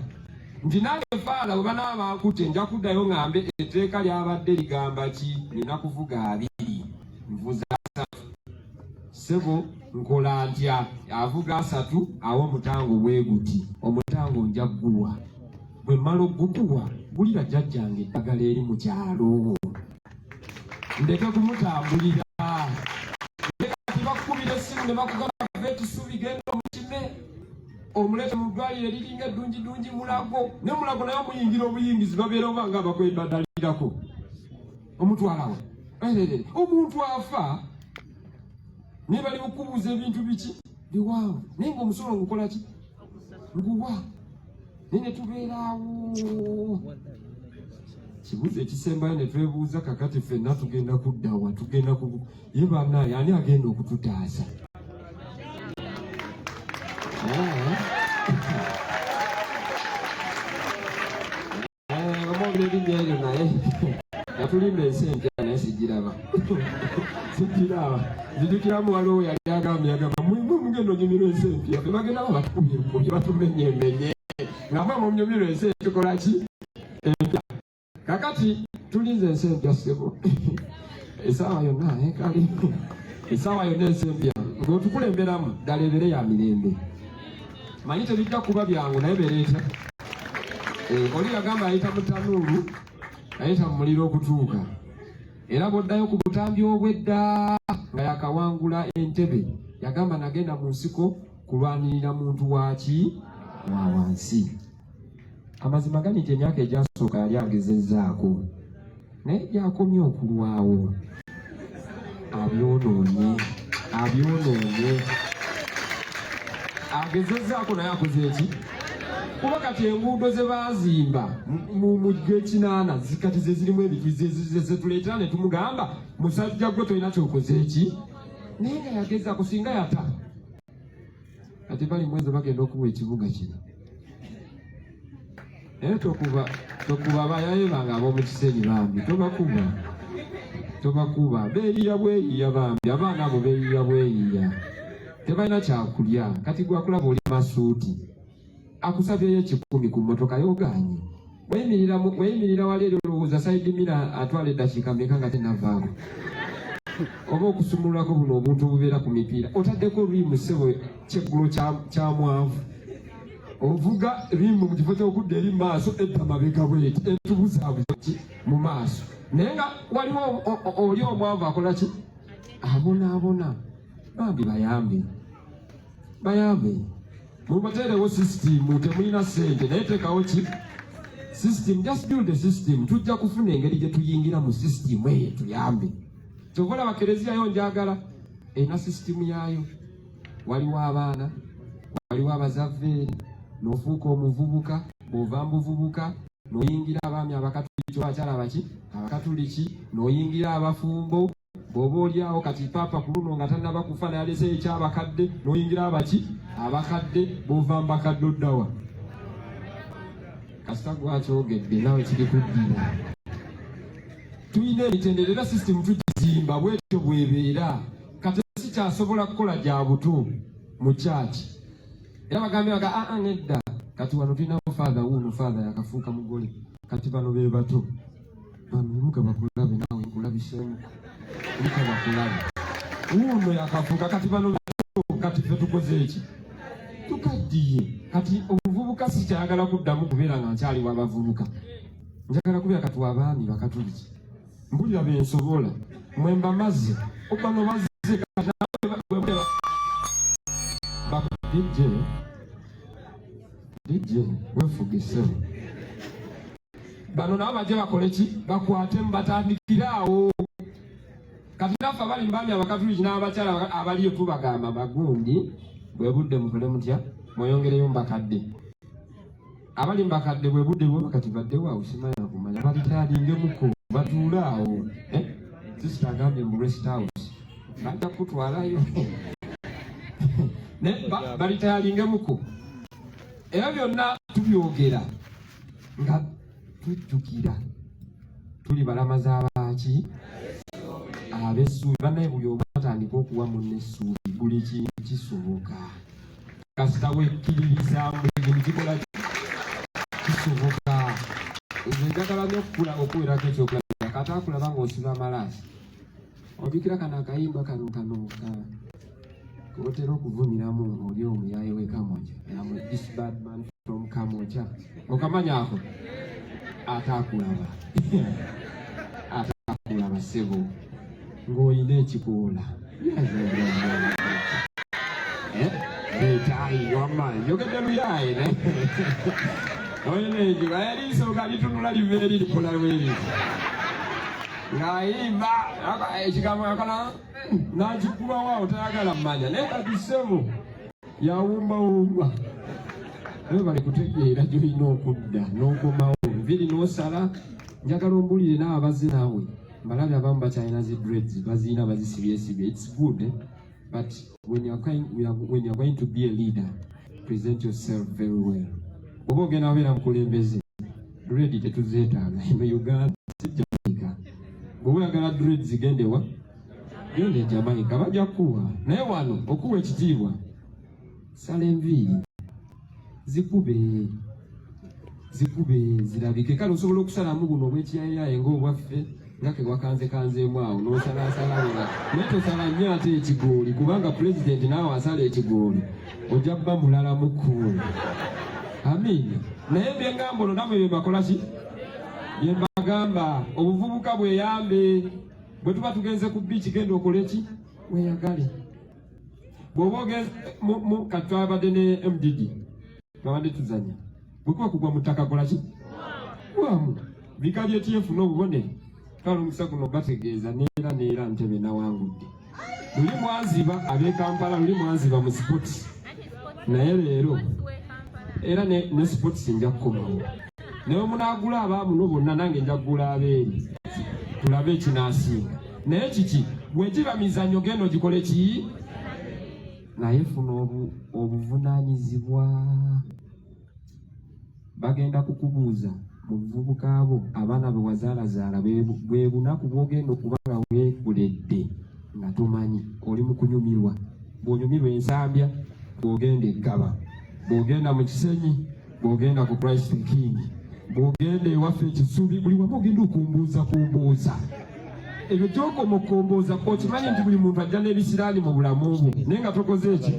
nti nange faala bwe banaaba bankutte, nja kuddayo ŋŋambe etteeka lyabadde ligamba ki? Nina kuvuga 20, nvuza 30, ssebo nkola ntya? Avuga 30 awo omutango bwe guti, omutango nja guwa, bwe mmala ogukuwa gulira jjajjange eddagala eri mu kyalo, ndeke kumutambulira. Kati bakukubira essimu ne bakugamba vetusubi, genda omukime omuleete mu ddwaliro eriringa eddungi ddungi Mulago. Ne Mulago naye omuyingira obuyingizi, babeera oba nga bakwebadalirako omutwalawo erere omuntu afa, naye bali mukubuuza ebintu biki biwanvu, naye ngaomusolo ngukola ki? Nguwa, naye ne tubeeraawo. Kibuuzo ekisembayo ne twebuuza, kakati ffenna tugenda kuddawa? Tugenda ku ye bannaaye, ani agenda okututaasa? Omwogera erinnya eryo, naye yatulimba ensi empya, naye sigiraba, sigiraba. Nzijukiramu waliwo yali agambye, yagamba, "Mwe mugenda onyumirwa ensi empya, fe bagenda babatukubye kubye, batumenyemenye, nga mwe munyumirwa ensi etukola ki empya." Kakati tulinze ensi empya, ssebo, essaawa yonna. Kale essaawa yonna ensi empya ng'otukulemberamu ddala ebeere ya mirembe. Manyi tebijja kuba byangu, naye bereeta. Oli yagamba ayita mu tanuulu, ayita mu muliro okutuuka. Era bw'oddayo ku butambi obw'edda nga yakawangula Entebe, yagamba, "Nagenda mu nsiko kulwanirira muntu waaki wa wansi." Amazima gali nti emyaka egyasooka yali agezezzaako, naye gyakomye okulwawo abyonoonye, abyonoonye. Agezezzaako, naye akoze eki? Kuba kati enguudo ze baazimba mu gw'ekinaana kati ze zirimu ebiti zetuleetera ne tumugamba, "Musajja gwe tolina kyokoze eki." Naye nga yagezaako, singa yata. Kati bali mwezi bagenda okuwa ekibuga kino, naye tokuba, tokuba bayaye bange ab'omu Kisenyi, bambi tobakuba. Tobakuba, beeyiya bweyiya bambi, abaana abo beeyiya bweyiya, tebalina kyakulya. Kati gwakulaba oli masuuti, akusabyeyo 100 ku mmotoka yogaanye. Weyimirira wali eri olowooza side mirror atwala eddakiika meka nga tenavaako, oba okusumululako buno obuntu obubeera ku mipiira. Otaddeko rim, ssebo, kyeggulo kya mwavu. Ovuga rim mu kifo ky'okudda eri maaso edda mabega bweti, etubuzaabuza ki mu maaso, naye nga waliwo oli omwavu akola ki? Abonaabona bambi. Bayambe, bayambe, mubateerewo system. Temulina ssente, naye teekawo ki? System. Just build a system. Tujja kufuna engeri gye tuyingira mu system eyo tuyambe. Kyova olaba kereziya yo njagala erina system yaayo. Waliwo abaana, waliwo abazaveeri, n'ofuuka omuvubuka. Bw'ova mu buvubuka n'oyingira abaami abakatuliki, abakyala baki abakatuliki, n'oyingira abafumbo. Bw'oba oli awo kati paapa ku luno nga tannaba kufa nayaleseyo ekyabakadde, n'oyingira abaki abakadde. Bw'ova mu bakadde oddawa? Kasita gwakyogedde nawe kiri kuddira. Tulina emitendera era system tugizimba bwetyo bwebeera. Kati sikyasobola kukola gya buto mu kyaki, era bagambye baga aa nedda. Kati wano tulinawo father wuuno, father yakafuuka mugole. Kati bano be bato bano, muka bakulabe, naawe nkulabiseemu, muka bakulabe, wuuno yakafuuka. Kati bano bato, kati ffe tukoze eki? Tukaddiye. Kati obuvubuka sikyayagala kuddamu kubeera nga nkyali w'abavubuka, njagala kubeera kati w'abaami bakatuliki. Mbulira bensobola mwemba mazzi bano bazze kati DJ, DJ wefuge ssebo. Bano nabo bajje bakole ki? Bakwatemu, batandikire awo. Kati naffe abali mbaami abakatuliki n'abakyala abaliyo tubagamba, bagundi, bwe budde mukole mutya? Mweyongereyo mbakadde, abali mbakadde bwe budde bwe kati baddewo awo. Simanya kumanya balitalingemuko batuule awo, eh? Sisita agambye mu rest house bajja kutwalayo ne balitalingemuko. Ebyo byonna tubyogera nga tujjukira tuli balamazi abaaki ab'essuubi. Bannaye, buli omu atandika okuwa munne essuubi, buli kintu kisoboka kasita wekkiririzaamu. Buli kintu kikola kisoboka. Nze njagala nnyo okukula okuwerako ekyokulabira. Kata akulaba ng'osiba amalaasi, ojjukira kano akayimba kano kotera okuvumiramu oli omuyaye w'e Kamwokya, "I'm this bad man from Kamwokya." Okamanya ako? Ataakulaba, ataakulaba ssebo ng'olina ekikoola etaayi wamma njogedde luyaye naye olina enjuba eriiso nga litunula liva eri likola bweriti ng'ayimba ekigambo yakala n'akikubawo awo, tayagala mmanya. Naye kati ssebo yawumbawumba, naye bali kutegeera gyolina okudda n'okomawo nviri n'osala. Njagala ombulire naawe abazze naawe mbalabe abamu bakyalina zi dreads, bazirina bazisibyesibye. It's good, eh? But when you are going to be a leader, present yourself very well. Oba ogenda wabeera mukulembeze, dread tetuzeetaaga eno Uganda, si Jamaica. Bw'oba oyagala dreads, gende wa? Genda e Jamaica, bajja kukuwa. Naye wano okuwa ekitiibwa, sala enviiri, zikube zikube zirabike. Kale osobola okusalamu buno obwekiyayaye ng'obwaffe nga ke wakanzekanzeemu awo n'osalasalawo, naye tosala nnyo ate ekigooli, kubanga pulezidenti naawe asala ekigooli ojja kuba mulala mukku. Amiina. Naye byengamba olwo namwe bye ki bye mbagamba, obuvubuka bweyambe. Bwe tuba tugenze ku beach, genda okole ki? Weyagale. Bw'oba ogenze kati twabadde ne MDD, twabadde tuzanya, bwe kuba kugwa mu ttaka, kola ki? Gwamu. Bika lyetyefu n'obubonero. Twala omukisa guno bategeeza neera neera Ntebe nawangudde. Luli mwanziba ab'e Kampala, luli mwanziba mu sports, naye leero era ne sports nja kukomawo. Naye munaagula abaamuno bonna, nange nja kugula abeeri, tulabe ekinaasinga. Naye kiki bwe giba mizannyo, genda ogikole ki, naye funa obuvunaanyizibwa. Bagenda kukubuuza. Mu buvubuka bwo, abaana be wazaalazaala, bwe bunaku bw'ogenda okuba nga weekuledde nga tomanyi oli mu kunyumirwa. Bw'onyumirwa Ensambya, bw'ogenda eggaba, bw'ogenda mu Kisenyi, bw'ogenda ku Christ King, bw'ogenda ewaffe Ekisubi, buli wamu ogenda okumbuuza kumbuuza ebyo gyokoma okukombuuza. Okimanyi nti buli muntu ajja n'ebisiraani mu bulamu bwo, naye nga tokoze eki,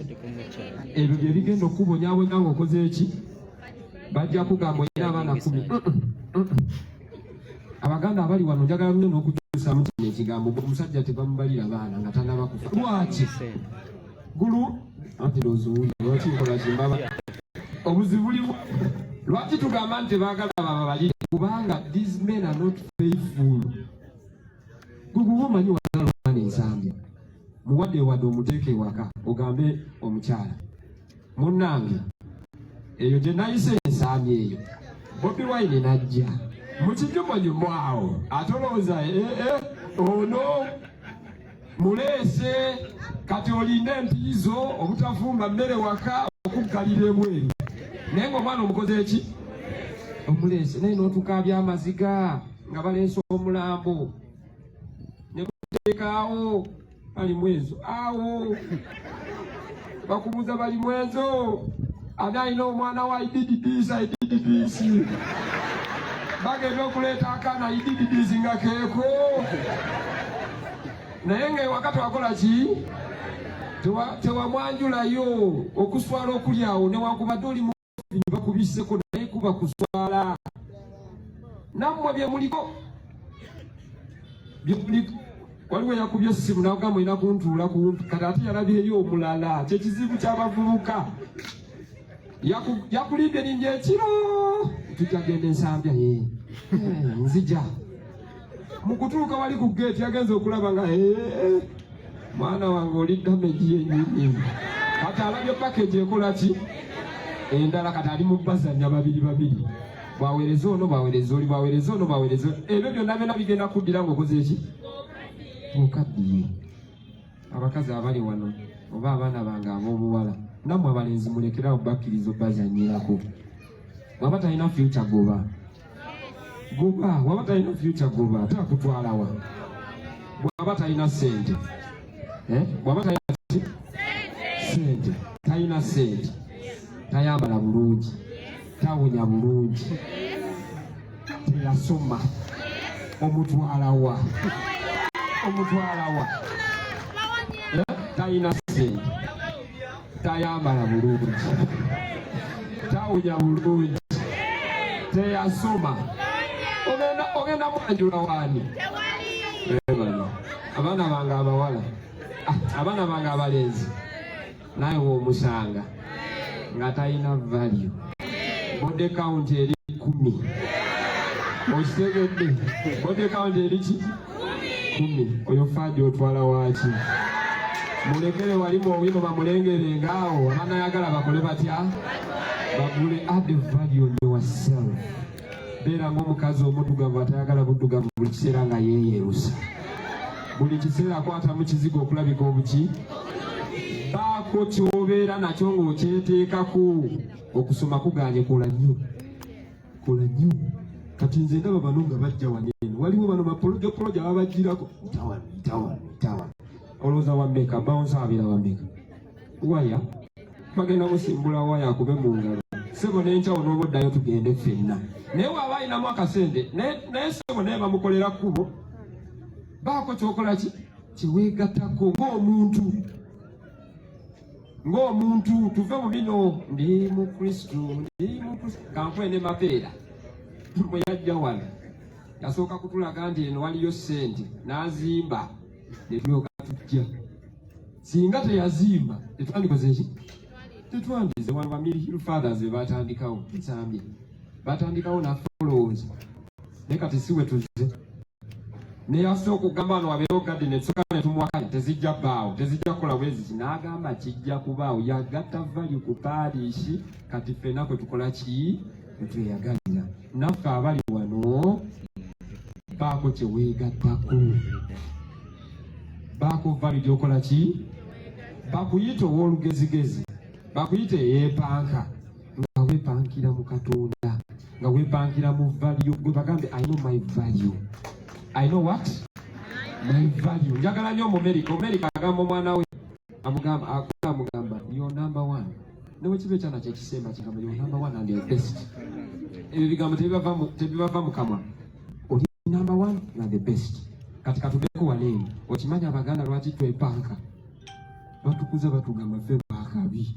ebyo bye bigenda okukubonyabonya ng'okoze eki. Bajja kugamba olina abaana 10. Abaganda abali wano, njagala nnyo n'okukyusamu kino ekigambo. Omusajja tebamubalira baana nga tanaba kufa. Lwaki gulu anti ndowooza lwaki nkola kimbaba obuzibu bulimu? Lwaki tugamba nti tebaagala bababalire? Kubanga these men are not faithful. Guguba omanyi wazala omwana Ensambya, muwadde wadde omuteeka ewaka, ogambe omukyala, "Munnange, eyo gye nayise Ensambya eyo, Bobi Wine najja mu kinyumonyumo awo, ate olowooza ee ono muleese." Kati olina empiizo obutafumba mmere waka, okuggalira ebweru, naye ng'omwana omukoze eki, omuleese, naye n'otukaabya amaziga nga baleese omulambo ne kuteekaawo bali mwezo awo, bakubuuza bali mwezo ani alina omwana wa iddds idddds. Bagenda okuleeta akaana idddds nga keeko, naye nga ewaka twakola ki? Tewamwanjulayo. Okuswala okuli awo, newankubadde oli bakubiseko, naye kuba kuswala. Nammwe byemuliko byemuliko. Waliwo eyakubye essimu nagamba olina kuntuula kumpi, kati ate yalabyeyo omulala. Kyekizibu ky'abavubuka. Yakulimbye limbye ekiro, tujja genda Ensambya ye nzija. Mu kutuuka wali ku geeti, yagenza okulaba nga mwana wange oli damage yennyini. Kati alabye package ekola ki endala, kati ali mu bazanya babiri babiri, bwaweereza ono, bwaweereza oli, bwaweereza ono, bwaweereza oli. Ebyo byonna byonna bigenda kuddira ng'okoze eki, okaddiye. Abakazi abali wano oba abaana bange ab'obuwala, nammwe abalenzi, mulekerawo bakkiriza obbazanyirako. Waba talina future, goba, goba. Waba talina future, goba. Ate akutwalawa bw'aba talina ssente? Eh? Bw'aba talina ki? Ssente, talina ssente, tayambala bulungi, tawunya bulungi, teyasoma, omutwalawa? Omutwalawa? Eh? Talina ssente, tayambala bulungi, tawunya bulungi, teyasoma, ogenda mwanjula wani? Bano abaana bange abawala, ah, abaana bange abalenzi, naye womusanga nga talina value, body count eri 10. Okitegedde? Body count eri ki? 10. Oyo faaji otwala waaki? Mulekere wali muwino, bamulengere ngaawo. Abanayagala bakole batya? Bagule. Add value on yourself. Beera ng'omukazi omuddugavu atayagala buddugavu buli kiseera, nga yeeyerusa buli kiseera, akwata mu kizigo okulabika obuki. Baako kyobeera nakyo ng'okyeteekako. Okusoma kuganye, kola nnyo, kola nnyo. Kati nze ndaba bano nga bajja wano eno, waliwo bano bapolojopoloja babajjirako tawano tawano tawano. Olowooza wameka bouncer abeera wameka? Waya bagenda musimbula waya, akube mu ngalo, sebo n'enkyawo n'oba oddayo tugende ffenna. Naye waaba alinamu akasente, naye sebo naye bamukolera kkubo. Baako kyokola ki kyeweegattako ng'omuntu, ng'omuntu. Tuve mu bino ndi mu Kristo, ndi mu Kristo. Kankuwe ne Mapeera bwe yajja wano, yasooka kutulaga nti eno waliyo ssente, n'azimba, ne tulyoka tujja. Singa teyazimba, tetwandikoze ki? Tetwandize wano. Ba Mill Hill Fathers be batandikawo Nsambya, batandikawo naffe olowooza, naye kati si we tuzze. Neyasooka okugamba wano wabeerewo garden, esooka ne tumuwakanya, tezijja bbaawo, tezijja kukola bweziti. N'agamba kijja kubaawo. Yagatta value ku parish. Kati ffenna kwe tukola ki? Kwe tweyagalira. Naffe abali wano, baako kye weegattako, baako value gy'okola ki. Bakuyita ow'olugezigezi, bakuyita eyeepanka, nga weepankira mu Katonda. Nga wepangira mu value. Gwe bagambe, "I know my value." I know what? My value. Njagala nnyo Omumerika. Omumerika agamba omwana we, amugamba, akula amugamba, "You're number one." Ne bwe kiba ekyana kyekisemba, kigamba, "You're number one and you're best." Ebyo bigambo tebibava mu kamwa. Oli number one, you are the best. Kati katubeko wano eno. Okimanyi Abaganda lwaki twepanka? Batukuza batugamba ffe bakabi.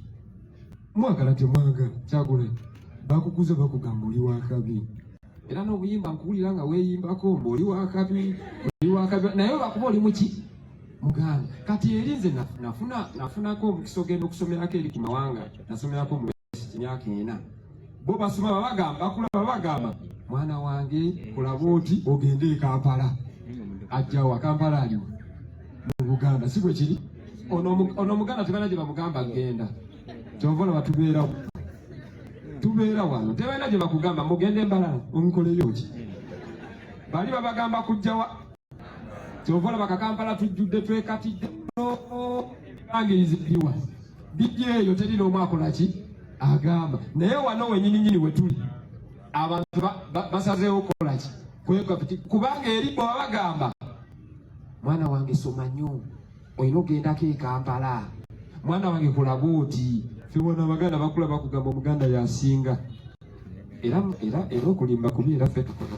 Mwagala temwagala, Kyagulanyi, bakukuza bakugamba oli wakabi. Era n'obuyimba nkuwulira nga weeyimbako mbu oli wakabi, oli wakabi, naye bakuba oli muki? Muganda. Kati eri nze nafunako omukisa ogenda okusomerako eri ku mawanga. Nasomerako mu West emyaka 4. Bo basoma babagamba, bakula babagamba, "Mwana wange, kulaba oti ogende e Kampala." Ajjawa? Kampala aliwo mu Buganda, si bwe kiri? Ono Omuganda tebalina gye bamugamba genda. Kyova olaba tubeerawo, tubeera wano. Tebalina gye bakugamba mugende embalala onkoleyo ki. Bali babagamba kujjawa? Kyova olaba Kakampala tujjudde, twekatidde, ebibangirizi biriwa bijja eyo, teri n'omu akola ki agamba. Naye wano wenyininyini we tuli, abantu basazeewo kukola ki? Kubanga eri bwe babagamba, "Mwana wange, soma nnyo, olina ogendako e Kampala. Mwana wange, kulaba oti." Ffe wano Abaganda bakula bakugamba Omuganda yasinga. Era okulimba kubi. Era ffe tukola,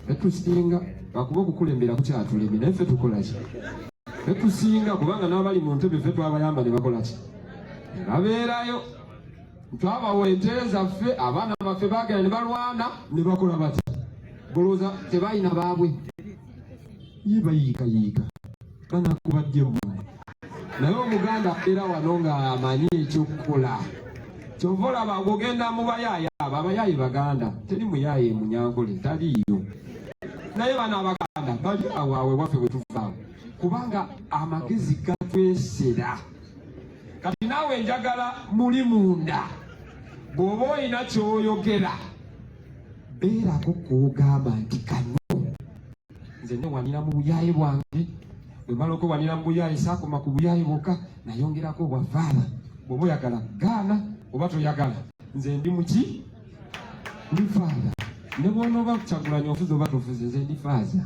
ffe tusinga, bakuba okukulembera kukyatulemye, naye ffe tukola ki? Ffe tusinga, kubanga n'abali mu ntebe ffe twabayamba ne bakola ki? Ne babeerayo. Twabawa ente zaffe, abaana baffe bagenda ne balwana ne bakola bati. Golowooza tebalina baabwe ye bayiikayiika banakubadde mmwe. Naye Omuganda abeera wano ng'amanyi ekyokukola. Kyova olaba bw'ogenda mu bayaaye, abo abayaaye Baganda, teri muyaaye Munyankole, taliiyo. Naye bano Abaganda bali awo awe waffe bwe tuvaawo, kubanga amagezi gatwesera. Kati naawe njagala muli munda, bw'oba olina ky'oyogera, beerako kw'ogamba nti kano nze newanira mu buyaaye bwange. Bwe mala okwewanira mu buyaaye, saakoma ku buyaaye bwokka, nayongerako obwa father. Bw'oba oyagala gaana, oba toyagala, nze ndi muki? Ndi father. Ne bw'onooba Kyagulanyi ofuze oba tofuze, nze ndi father,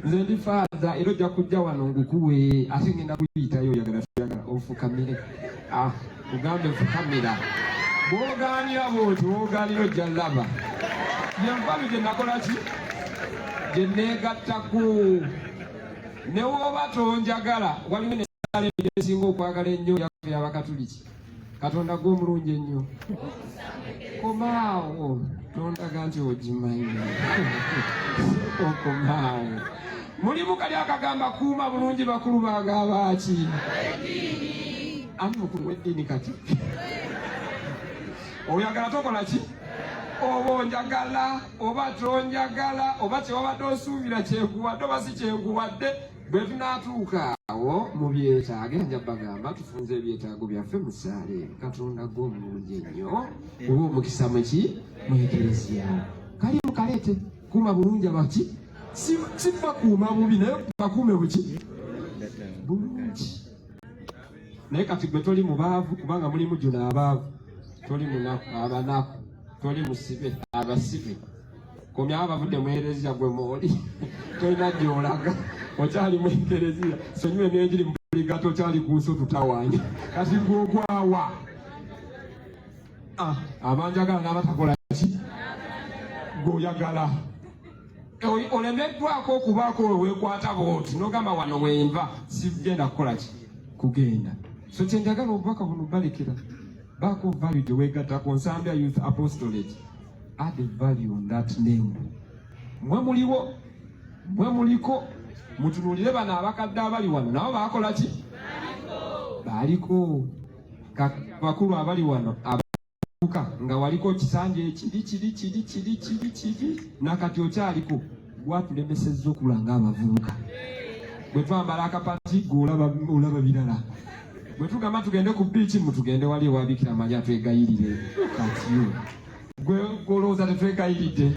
nze ndi father. Era ojja kujja wano ngukuwe, ate ngenda kuyitayo, oyagala toyagala, ofukamire. Ah, ugambe fukamira. Bw'ogaanira bw'oti, bw'ogaanira, ojja laba yenvabi gye nakola ki, gye neegattako. Ne woba tonjagala, waliwo nesaala esinga okwagala ennyo yaffe Abakatuliki: "Katonda gwe omulungi ennyo." Komaawo, tondaga nti ogimanyi, okomaawo. Mulimu kali akagamba, "Kuuma bulungi bakulu bange." Abaaki? Ani mukulu w'eddiini? Kati oyagala tokola ki? Oba onjagala oba tonjagala, oba kyewabadde osuubira kyenkuwadde oba si kyenkuwadde, bwe tunaatuuka awo mu byetaago, era nja bagamba tufunze ebyetaago byaffe mu ssaala eno: "Katonda gwe omulungi ennyo, oba omukisa muki mu Ekereziya." Kali mukaleete, kuuma bulungi abaki. Si bakuuma bubi, naye bakuume buki? Bulungi. Naye kati gwe toli mubaavu, kubanga mulimu juno abaavu. Toli munaku, abanaku. Toli musibe, abasibe. Komyawo abavudde mu ereziya. Gwe mwoli tolina gy'olaga, okyali mu ekereziya. Sonyiwa emyenjiri muligato, okyali ku nsi otutawaanya. Kati gwe ogwawa? Ah, abanjagala n'abatakola ki? Gweoyagala olemeddwako okubaako we weekwata bwoti n'ogamba, "Wano wenva, sigenda kukola ki? Kugenda." So kyenjagala obubaka buno balekera, baako value gye weegattako. Nsambya Youth Apostolate, add value on that name. Mwe muliwo, mwe muliko, mutunuulire bano abakadde abali wano, nabo baakola ki? Baaliko. Bakulu abali wano abavubuka, nga waliko kisanja ekiri kiri kiri kiri kiri kiri, nakati okyaliko, gwatulemesezza okula ng'abavubuka. Bwe twambala akapati, gwe olaba birala. Bwe tugamba tugende ku biiki, mutugende wali ewabikira Maria twegayirire. Kati gwe olowooza tetwegayiridde?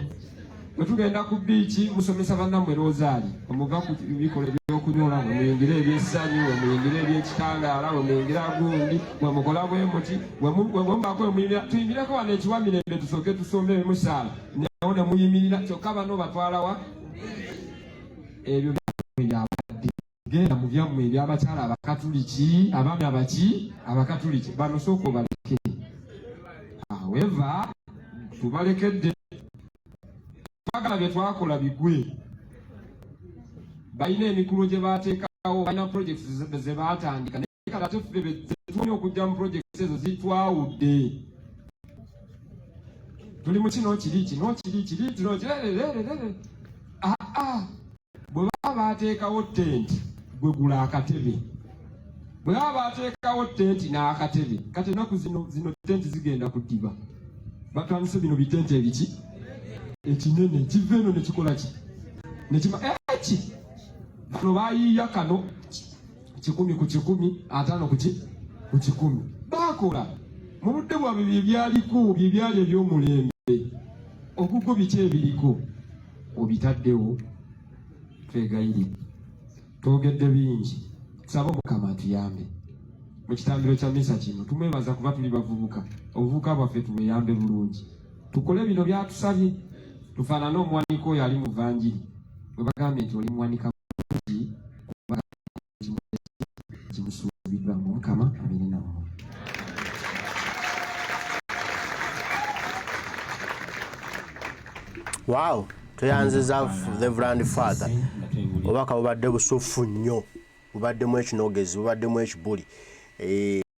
Bwe tugenda ku bbiici musomesa bannammwe rozaali, omuva ku bikolwa ebyokunyola, mwe muyingire ebyessanyu, mwe muyingire ebyekitangaala, mwe muyingire agundi, mwe mukola bwe muti, mwe mubaako mwe muyimirira. Tuyimireko wano ekiwa mirembe tusooke tusome emusaala, nawo ne muyimirira. Kyokka bano batwalawa ebyo byabadde genda mu byammwe ebyabakyala abakatuliki, abaami abaki abakatuliki bano sooka obaleke. However, tubalekedde, twagala bye twakola bigwe. Balina emikulu gye bateekawo, balina projects ze baatandika, naye kati ate ffe zetulina okujja mu projects ezo zitwawudde. Tuli mu kino kiri kino kiri kiri kino kirerererere. Aa, bwe baba baateekawo tenti, gwe gula akatebe. Bwe baba baateekawo tenti n'akatebe, kati ennaku zino zino tenti zigenda kuddiba. Batandise bino bitenti ebiki ekinene kiva eno nekikola ki nekima eki bano bayiiya kano 100 ku 150 ku 100. Baakola mu budde bwabwe bye byaliko, bye byali eby'omulembe. Ogugwo biki ebiriko obitaddewo? Twegayirire, twogedde bingi, tusaba Omukama atuyambe mu kitambiro kya misa kino. Tumwebaza kuba tuli bavubuka, obuvubuka bwaffe tubweyambe bulungi, tukole bino byatusabye, tufaanane omuwanika oyo ali mu vanjiri bwe bagambye nti oli muwanika mulungi kuba kimusuubiddwa. Mu Mukama abeere nammwe. Wow, tweyanziza Reverend Father, obubaka bubadde busuffu nnyo, bubaddemu ekinogezi, bubaddemu ekibuli.